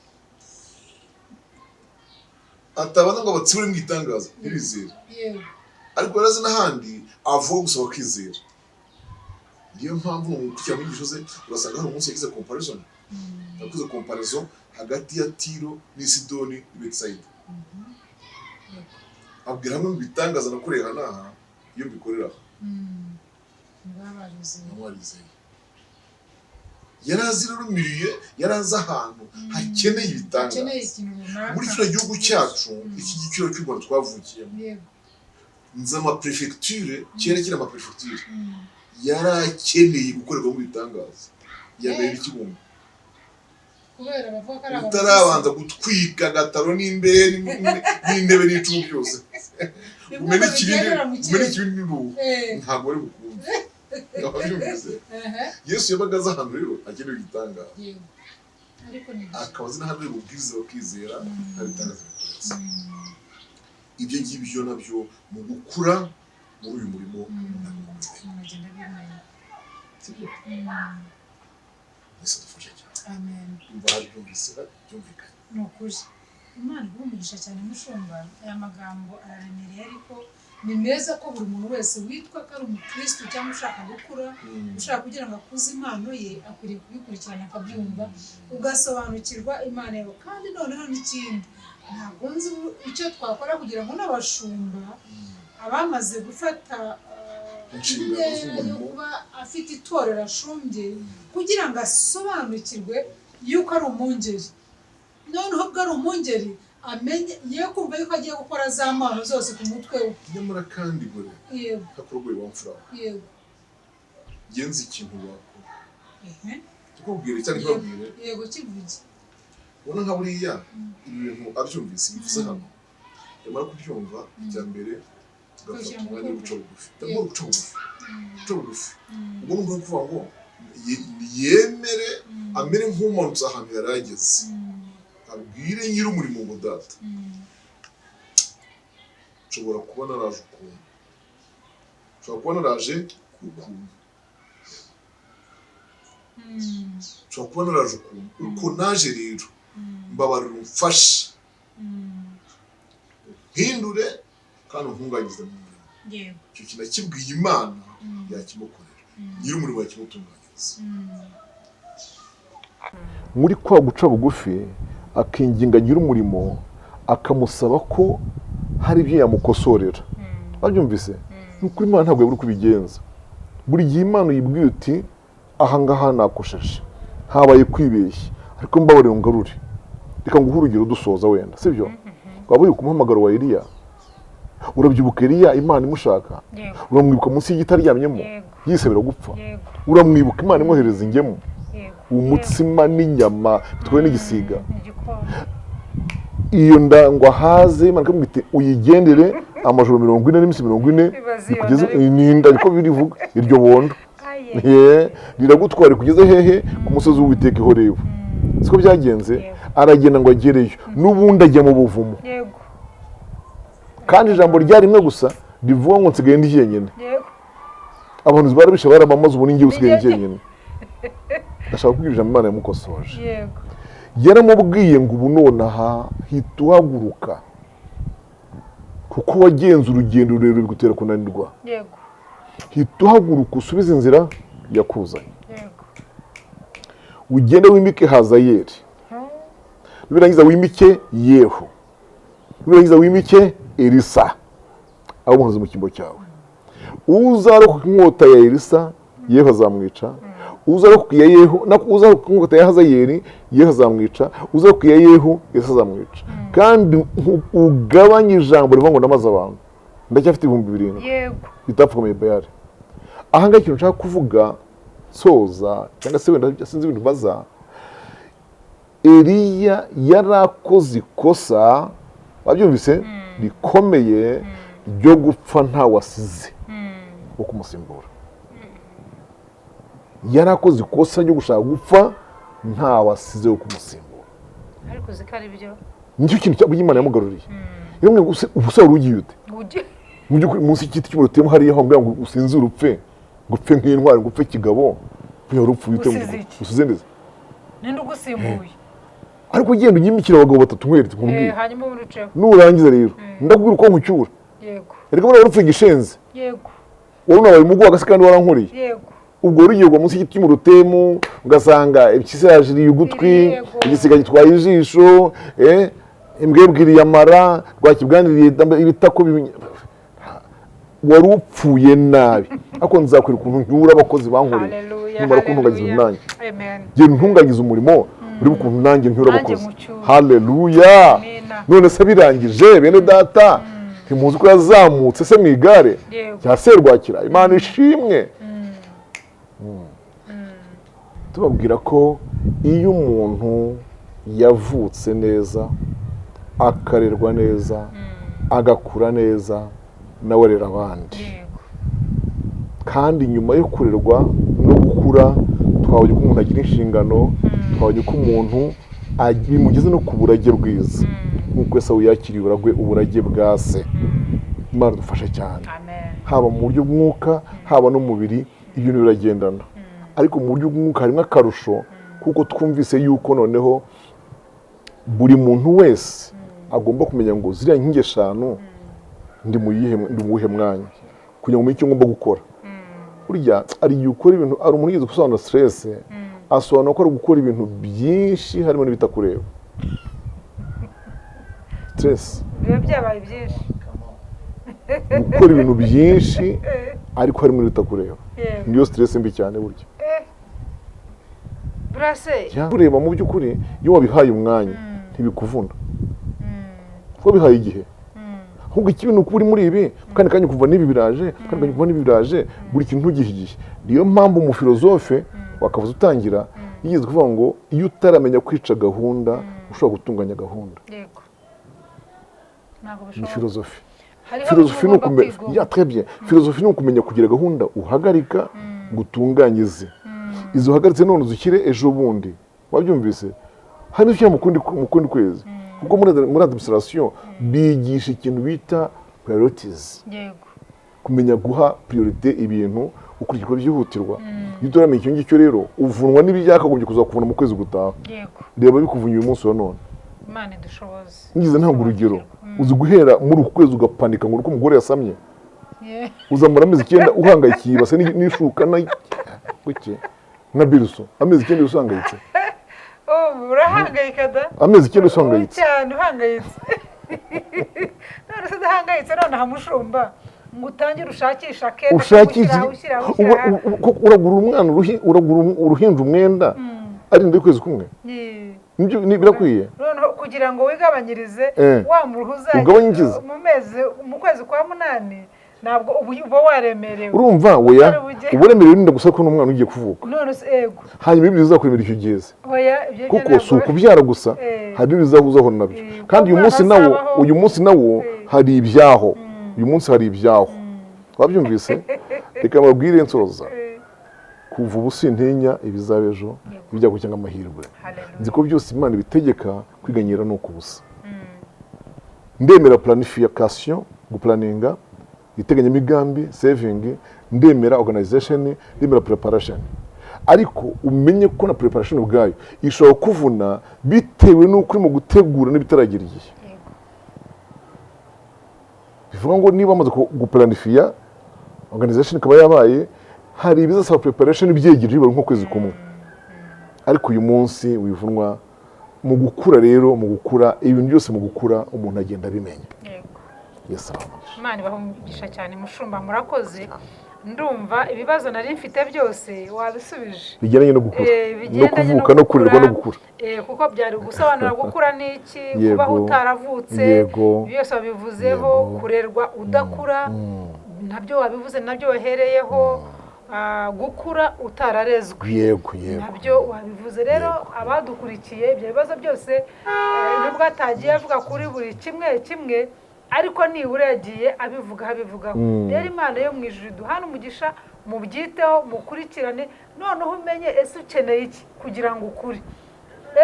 atabanza ngo abatsibure mu itangaza ntibizere. Ariko yari azi n'ahandi avuga gusa bakizera. Niyo mpamvu mu gukurikira mu nyigisho ze urasanga hari umunsi yagize comparison, yakoze comparaison hagati ya Tiro n'i Sidoni n'i Betsayida, abwira hamwe mu bitangaza nakoreye aha n'aha, iyo mbikorera aha Ntibaba barizeye. Ntiwarizeye. Yari azi rero milieu, yari azi ahantu hakeneye ibitangaza. Ukeneye ikintu runaka. Muri kino gihugu cyacu, iki giciro cy'u Rwanda twavukiyemo, nzi amaprefecture kera kiri amaprefecture yari akeneye gukorerwamo ibitangaza. Iya mbere ni Kibungo. Kubera bavuga ko ari abantu Utarabanza gutwika agataro n'imbehe n'intebe n'icumu byose, bimwe umene ngo ikibindi, bigendera mu umene kirere. Ikibindi n'uruhu, ntabwo wari bukunde. Wabyumvise? Yesu yabaga azi ahantu rero hakenewe igitangaza, Yego, ariko ni byo. Akaba azi n'ahantu ari bubwirize bakizera, nta bitangaza bikoretse. Ibyo ngibyo nabyo mu gukura muri uyu murimo umuntu agomba kubimenya. Umuntu agenda abimenya. Sibyo? Yesu adufashe cyane. Amen. Umva, hari byumvise byumvikanye. Ni ukuri Imana iguha umugisha cyane, mushumba. Aya magambo araremereye, ariko Ni meza ko buri muntu wese witwa ko ari umukristo cyangwa ushaka gukura, ushaka kugira ngo akuze impano ye, akwiriye kubikurikirana akabyumva, ugasobanukirwa imana yawe. Kandi noneho n'ikindi, ntabwo nzi icyo twakora kugira ngo n'abashumba, abamaze gufata Inshingano intera yo z'umurimo. kuba afite itorero ashumbye, kugira ngo asobanukirwe yuko ari umwungeri, noneho ubwo ari umwungeri amenye ye kumva yuko agiye gukora za mpano zose ku mutwe we. Nyamara kandi gore ntakurogoye wa mfura we. Yego. Genza ikintu wakora. Tukubwire cyangwa ntibabwire? Yego, kivuge. Ubona nka buriya ibi bintu abyumvise bivuze hano, yamara kubyumva, icya mbere tugafata Kwishyira mu umwanya wo bikorwa. guca bugufi. Ndavuga guca bugufi, guca bugufi ubwo ni ukuvuga ngo yemere amere nk'umanutse ahantu yari ageze, abwire nyir'umurimo ngo: "Data, nshobora kuba naraje ukuntu, nshobora kuba naraje ukuntu, nshobora kuba naraje ukuntu uko naje. Rero mbabarira, umfashe, mpindure kandi untunganyize mu murimo." Icyo kintu akibwiye Imana, yakimukorera, nyir'umurimo yakimutunganyiriza. Muri kwa guca bugufi, akinginga nyir'umurimo, akamusaba ko hari ibyo yamukosorera. Babyumvise? Ni ukuri, Imana ntabwo yabura uko ibigenza. Buri gihe Imana uyibwiye uti: "Aha ngaha nakosheje, habaye kwibeshya, ariko mbabarira ungarure." Reka nguhe urugero dusoza wenda, sibyo? Waba uri ku muhamagaro wa Eliya. Urabyibuka Eliya, Imana imushaka? Yego. Uramwibuka munsi y'igiti aryamyemo, Yego. yisabira gupfa? Yego. Uramwibuka Imana imwohereza ingemu, umutsima n'inyama bitwawe n'igisiga? Igikombe. Iyo nda ngo ahaze, Imana ikamubwira iti: "Uyigendere amajoro 40 n'iminsi 40." Ibaze iyo Bikugeze nda ariko. ni inda, niko birivuga, iryo bondo. Aye. Ye, riragutwara kugeze hehe? Ku musozi w'Uwiteka i Horebu. Siko byagenze? Yego. Aragenda ngo agereyo, n'ubundi ajya mu buvumo. Kandi ijambo ryari rimwe gusa rivuga ngo: "Nsigaye ndi jyenyine." Abantu barabishe, barabamaze, ubu ni njye usigaye jyenyine. Ndashaka kubwira ijambo Imana yamukosoje. Yaramubwiye ngo: "Ubu nonaha hita uhaguruka, kuko wagenze urugendo rurerure bigutera kunanirwa. Hita uhaguruka, usubize inzira yakuzanye, ugende wimike Hazayeli, nurangiza wimike Yehu, nurangiza wimike Elisa abo umuhanuzi mu cyimbo cyawe. Uzarokoka inkota ya Elisa, Yehu azamwica. Uzarokoka iya Yehu, uzarokoka inkota ya Hazayeli, Yehu azamwica. Uzarokoka iya Yehu, Elisa azamwica. Kandi ugabanye ijambo rivuga ngo ndamaze abantu, ndacyafite 7000 bitapfukamiye Bayali." Aha ngaha ikintu nshaka kuvuga nsoza, cyangwa se wenda sinzi ibintu baza, Eliya yarakoze ikosa, wabyumvise, rikomeye ryo gupfa ntawe asize wo kumusimbura. Yarakoze ikosa ryo gushaka gupfa ntawe asize wo kumusimbura. Ariko uzi ko ari byo. Nicyo kintu cya Imana yamugaruriye. Yamwe ubusa wari ugiye ute? Ujye. Mu by'ukuri, munsi y'igiti cy'umurotemu hariya aho ngo usinzire upfe, ngo upfe nk'intwari, ngo upfe kigabo, wari upfuye ute? Usize iki? Usize neza? Ninde ugusimbuye? Ariko ugenda unyimikira abagabo batatu nkweretse, nkubwire. Hanyuma uruceho. Nurangiza rero ndakubwira uko nkucyura. Erega buriya wari upfuye igishenzi, wari unabaye umugu wagase kandi warankoreye. Ubwo wari ugiye kugwa munsi y'igiti cy'umurutemu, ugasanga impyisi yajiriye ugutwi, igisiga gitwaye ijisho, imbwebwe iriye amara, rwakibwaniriye ibitako, wari upfuye nabi, ariko nzakwereka ukuntu ncyura abakozi bankoreye Haleluya. numara kuntunganyiza Haleluya. nanjye. Amen. Genda untunganyize umurimo uri ukuntu nanjye ncyura Nanjye abakozi. nkucyure. Haleluya. Amina. None se birangije, bene data, ntimuzi ko yazamutse se mu igare rya serwakira? Imana ishimwe. Tubabwira ko iyo umuntu yavutse neza, akarerwa neza, agakura neza, nawe arera abandi. Kandi nyuma yo kurerwa no gukura, twabonye ko umuntu agira inshingano, twabonye ko umuntu bimugeze no ku burage bwiza, nk'uko Esawu yakiriye uburage bwa se. Imana idufashe cyane. Amen. Haba mu buryo bw'umwuka, haba n'umubiri, ibintu biragendana, ariko mu buryo bw'umwuka harimo akarusho, kuko twumvise yuko noneho buri muntu wese agomba kumenya ngo ziriya nkingi eshanu Ndi mu yihe, ndi mu wuhe mwanya kugira ngo umenye icyo ngomba gukora? Burya hari igihe ukora ibintu. Hari umuntu wigeze gusobanura stress, asobanura ko ari gukora ibintu byinshi harimo n'ibitakureba. Stress Biba byabaye byinshi. Gukora ibintu byinshi ariko harimo n'ibitakureba, niyo stress mbi cyane burya. Burase. Kureba mu by'ukuri, iyo wabihaye umwanya ntibikuvuna, kuko wabihaye igihe. Ahubwo ikibi ni uko uri muri ibi, kandi kanya kuva n'ibi biraje, kandi kanya kuva n'ibi biraje, buri kintu ntugihe igihe. Niyo mpamvu umufilozofe wakavuze utangira yigeze kuvuga ngo iyo utaramenya kwica gahunda, ushobora gutunganya gahunda. Yego, ntabwo Ni bishoboka. filozofi. Hariho Filozofi ni ibyo ugomba ukumenya kwiga. Ya, très bien. Filozofi ni ukumenya kugira gahunda uhagarika ngo utunganye izi izo uhagaritse none uzishyire ejo bundi. Wabyumvise? Hari n'ushyira mu kundi kwezi, kuko muri administration bigisha ikintu bita priorities, kumenya guha priorité ibintu ukurikije uko byihutirwa. Iyo utaramenya icyo ngicyo rero, uvunwa n'ibyakagombye kuzakuvuna mu kwezi gutaha. Reba bikuvunnye uyu munsi wa none. Imana idushoboze. Ngize ntabwo urugero, uzi guhera muri uku kwezi ugapanika ngo uko umugore yasamye, uzamara amezi 9 uhangayikiye ibase n'ishuka na kuki na biruso, amezi 9 uhangayitse. Oh, urahangayika da. Amezi 9 uhangayitse. Cyane, uhangayitse. None se udahangayitse nonaha, mushumba, ngo utangire ushakishe akenda Ushakisha ushyiraho ushyiraho uragura umwana uragura uruhinja umwenda arinda ukwezi kumwe. Nibyo birakwiye. Noneho kugira ngo wigabanyirize wa muruhu uzajya Ugabanyirize. mu mezi, mu kwezi kwa munani, ntabwo ubu uba waremerewe. Urumva oya, Utari bujye. uba uremerewe urinda gusa ko n'umwana ugiye kuvuka. None se ego. Hanyuma ibyo bizakuremera icyo gihe se. Oya, ibyo byo Kuko ntabwo si ukubyara gusa, hari ibyo bizahuzaho nabyo. Kandi uyu kuko munsi nawo, hazabaho uyu munsi nawo hari ibyaho, uyu munsi hari ibyaho. Wabyumvise? Reka mbabwire nsoza. Kuva ubu sintinya ibizaba ejo, ibyago cyangwa amahirwe. Hallelujah. Nzi ko byose Imana ibitegeka, kwiganyira ni ukubusa. Ndemera planification, guplanninga, iteganyamigambi, saving, ndemera organization, ndemera preparation, ariko umenye ko na preparation ubwayo ishobora kuvuna bitewe n'uko urimo gutegura n'ibitaragira igihe. Bivuga ngo niba wamaze guplanifiya, organization ikaba yabaye, hari ibizasaba preparation byegereje bibara nk'ukwezi kumwe, ariko uyu munsi wivunwa. Mu gukura rero, mu gukura, ibintu byose mu gukura umuntu agenda abimenya. Yesu aramugisha. Imana ibahe umugisha cyane, mushumba, murakoze. Ndumva ibibazo nari mfite byose wabisubije. Bigendanye no gukura, no Bigendanye kuvuka, no kurerwa, no gukura. Kuko byari gusobanura gukura ni iki, kubaho utaravutse, byose wabivuzeho. Kurerwa udakura nabyo wabivuze, nabyo wahereyeho. Gukura utararezwe yego yego nabyo wabivuze. Rero abadukurikiye, ibyo bibazo byose, nubwo atagiye avuga kuri buri kimwe kimwe, ariko nibura yagiye abivugaho abivugaho. Rero Imana yo mu ijuru iduhane umugisha. Mubyiteho, mukurikirane, noneho umenye ese ukeneye iki kugira ngo ukure.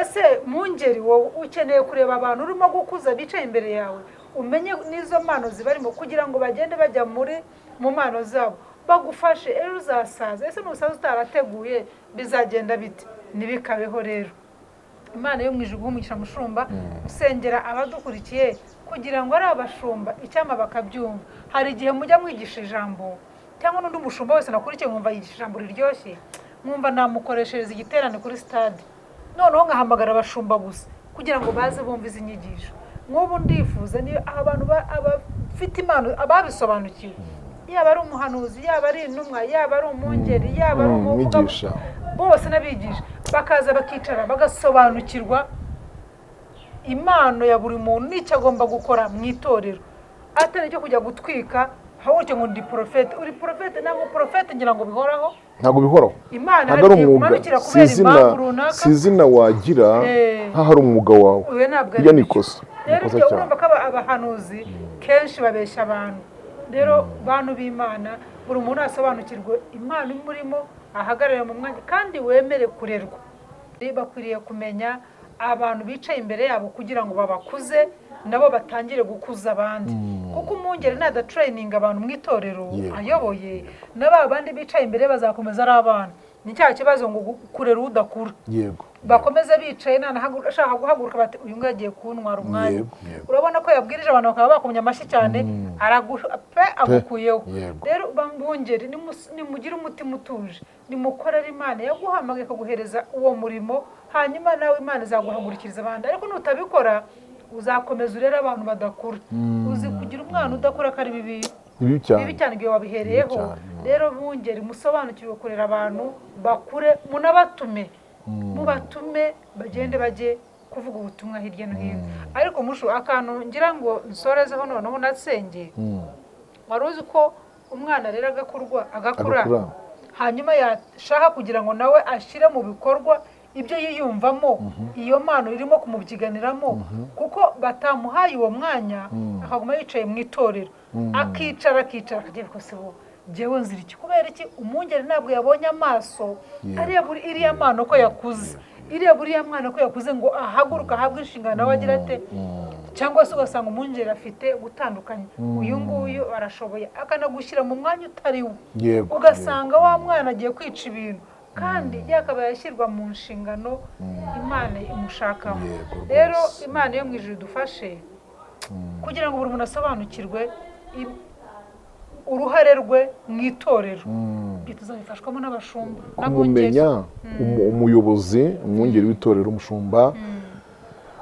Ese mungeri wowe ukeneye kureba abantu urimo gukuza bicaye imbere yawe, umenye n'izo mpano zibarimo kugira ngo bagende bajya mu mpano zabo, bagufashe. Ejo uzasaza, ese nusaza utarateguye bizagenda bite? Ntibikabeho. Rero Imana yo mu ijuru iguhe umugisha, mushumba. Usengera abadukurikiye kugira ngo ari abashumba icyama bakabyumva. Hari igihe mujya mwigisha ijambo, cyangwa n'undi mushumba wese nakurikiye, nkumva yigisha ijambo riryoshye, nkumva namukoreshereza igiterane kuri stade, noneho nkahamagara abashumba gusa kugira ngo baze bumve izi nyigisho. Nk'ubu ndifuza niyo abantu abafite impano, ababisobanukiwe, yaba ari umuhanuzi, yaba ari intumwa, yaba ari umwungeri, yaba ari umuvuga, Umwigisha. bose n'abigisha, bakaza bakicara bagasobanukirwa impano ya buri muntu n'icyo agomba gukora mu itorero, atari icyo kujya gutwika ahubwo ngo ndi porofete. Uri porofete? Ntabwo porofete ngira ngo bihoraho. Ntabwo bihoraho. Imana Ntabwo hari ari igihe umwuga, ikumanukira si kubera izina, impamvu runaka. si izina wagira nk'aho ari umwuga wawe. Uyu ntabwo ari Iryo ni byo. ikosa, ni Rero ikosa ibyo cyane. urumva ko abahanuzi kenshi babeshya abantu. Rero bantu b'Imana, buri muntu asobanukirwe impano imurimo, ahagarare mu mwanya kandi wemere kurerwa. Bakwiriye kumenya abantu bicaye imbere yabo kugira ngo babakuze, nabo batangire gukuza abandi, kuko umwungeri nadatraininga abantu mu itorero ayoboye, na ba bandi bicaye imbere bazakomeza ari abana. Ni cya kibazo ngo kurera udakura. Bakomeze bicaye, ashaka guhaguruka bati uyu nguyu agiye kuntwara umwanya. Urabona ko yabwirije abantu bakaba bakomye amashyi cyane, pe agukuyeho. Rero bungeri, nimugire umutima utuje, nimukorere Imana yaguhamagaye ikaguhereza uwo murimo, hanyuma nawe Imana izaguhagurukiriza abandi. Ariko nutabikora uzakomeza urere abantu badakura. Uzi kugira umwana udakura ko ari bibi bibi cyane igihe wabihereyeho. Rero bungeri, musobanukirwe kurera abantu bakure, munabatume, mubatume bagende bajye kuvuga ubutumwa hirya no hino. Ariko mushu akantu ngira ngo nsorezeho noneho nasenge, wari uzi ko umwana rero agakura hanyuma yashaka kugira ngo nawe ashyire mu bikorwa ibyo yiyumvamo, iyo mpano irimo kumubyiganiramo, kuko batamuhaye uwo mwanya akaguma yicaye mu itorero, akicara akajya bikose bo jewe nzira iki? Kubera iki? Umwungeri ntabwo yabonye amaso iriya mpano ko yakuze, iriya mwana ko yakuze ngo ahaguruka ahabwe inshingano nawe agira ate? Cyangwa se ugasanga umwungeri afite gutandukanya, uyu nguyu arashoboye akanagushyira mu mwanya utari we, ugasanga wa mwana agiye kwica ibintu kandi yakabaye yashyirwa mu nshingano Imana imushakaho. Rero Imana yo mu ijuru idufashe kugira ngo buri muntu asobanukirwe uruhare rwe mu itorero. Ibyo tuzabifashwamo n'abashumba n'abungeri. Kumumenya umuyobozi, umwungeri w'itorero, umushumba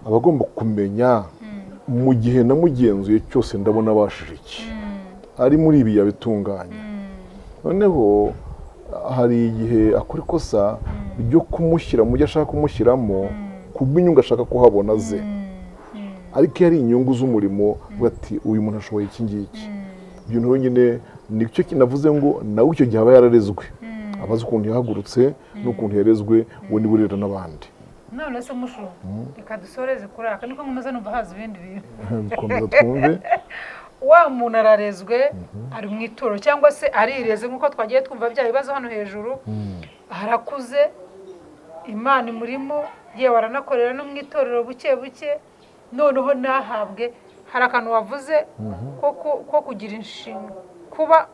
aba agomba kumenya mu gihe namugenzuye cyose ndabona abashije iki, ari muri ibi yabitunganya. Noneho hari igihe akora ikosa ryo kumushyira mu byo ashaka kumushyiramo kubw'inyungu ashaka kuhabona ze, ariko iyo ari inyungu z'umurimo ati uyu muntu ashoboye iki ngiki, ibyo bintu nyine nicyo kinavuze ngo nawe icyo gihe aba yararezwe, abazi ukuntu yahagurutse n'ukuntu yarezwe, we niwe urera n'abandi. None se mushu reka dusoreze kuri aka, niko nkomeza numva haza ibindi bintu. Komeza twumve. Wa muntu ararezwe ari mu itorero cyangwa se arireze nk'uko twagiye twumva bya bibazo hano hejuru, arakuze Imana imurimo, yewe aranakorera no mu itorero buke buke, noneho nahabwe. Hari akantu wavuze ko kugira inshinga, kuba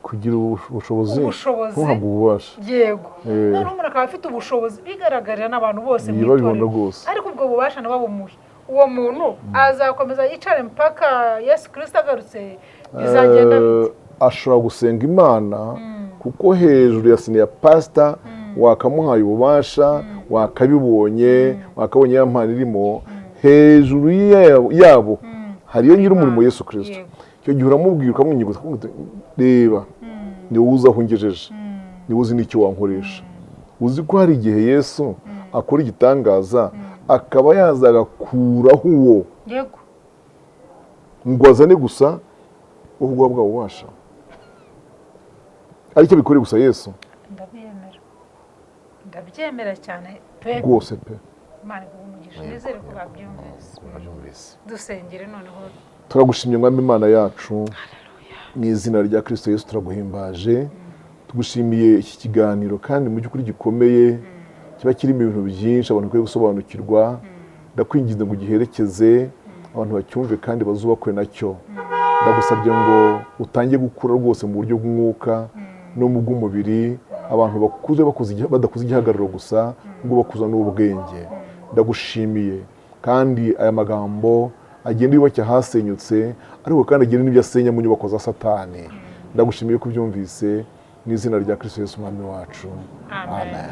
kugira ubushobozi, ntuhabwe ububasha. Yego, noneho umuntu akaba afite ubushobozi bigaragarira n'abantu bose mu itorero, ariko ubwo bubasha nababumuhe. Uwo muntu azakomeza yicare mpaka Yesu Kristo agarutse, bizagenda bite? Ashobora gusenga Imana kuko hejuru ya siniya pasita wakamuhaye ububasha, wakabibonye, wakabonye ya mpano irimo hejuru yabo hariyo nyir'umurimo Yesu Kristo. Icyo gihe uramubwira ukamwinginga, reba ni wowe uzi aho ungejeje, ni wowe uzi n'icyo wankoresha. Uzi ko hari igihe Yesu akora igitangaza akaba yaza agakuraho uwo ngo azane gusa ubwo bwa bubasha, aricyo bikoreye gusa Yesu. Ndabyemera cyane pe, rwose pe. Imana iguhe umugisha, nizere ko babyumvise. Dusengere noneho. Turagushimye Mwami Imana yacu, mu izina rya Kristo Yesu turaguhimbaje, tugushimiye iki kiganiro kandi mu by'ukuri gikomeye, kiba kirimo ibintu byinshi abantu bakwiye gusobanukirwa. Ndakwinginze ngo ugiherekeze abantu bacyumve kandi bazubakwe nacyo. Ndagusabye ngo utange gukura rwose mu buryo bw'umwuka no mu bw'umubiri, abantu bakuze badakuze igihagararo gusa, ngo bakuza n'ubwenge. Ndagushimiye kandi aya magambo agenda yubake ahasenyutse, ariko kandi agenda n'ibyo asenya mu nyubako za Satani. Ndagushimiye ko ubyumvise mu izina rya Kristo Yesu Umwami wacu. Amen.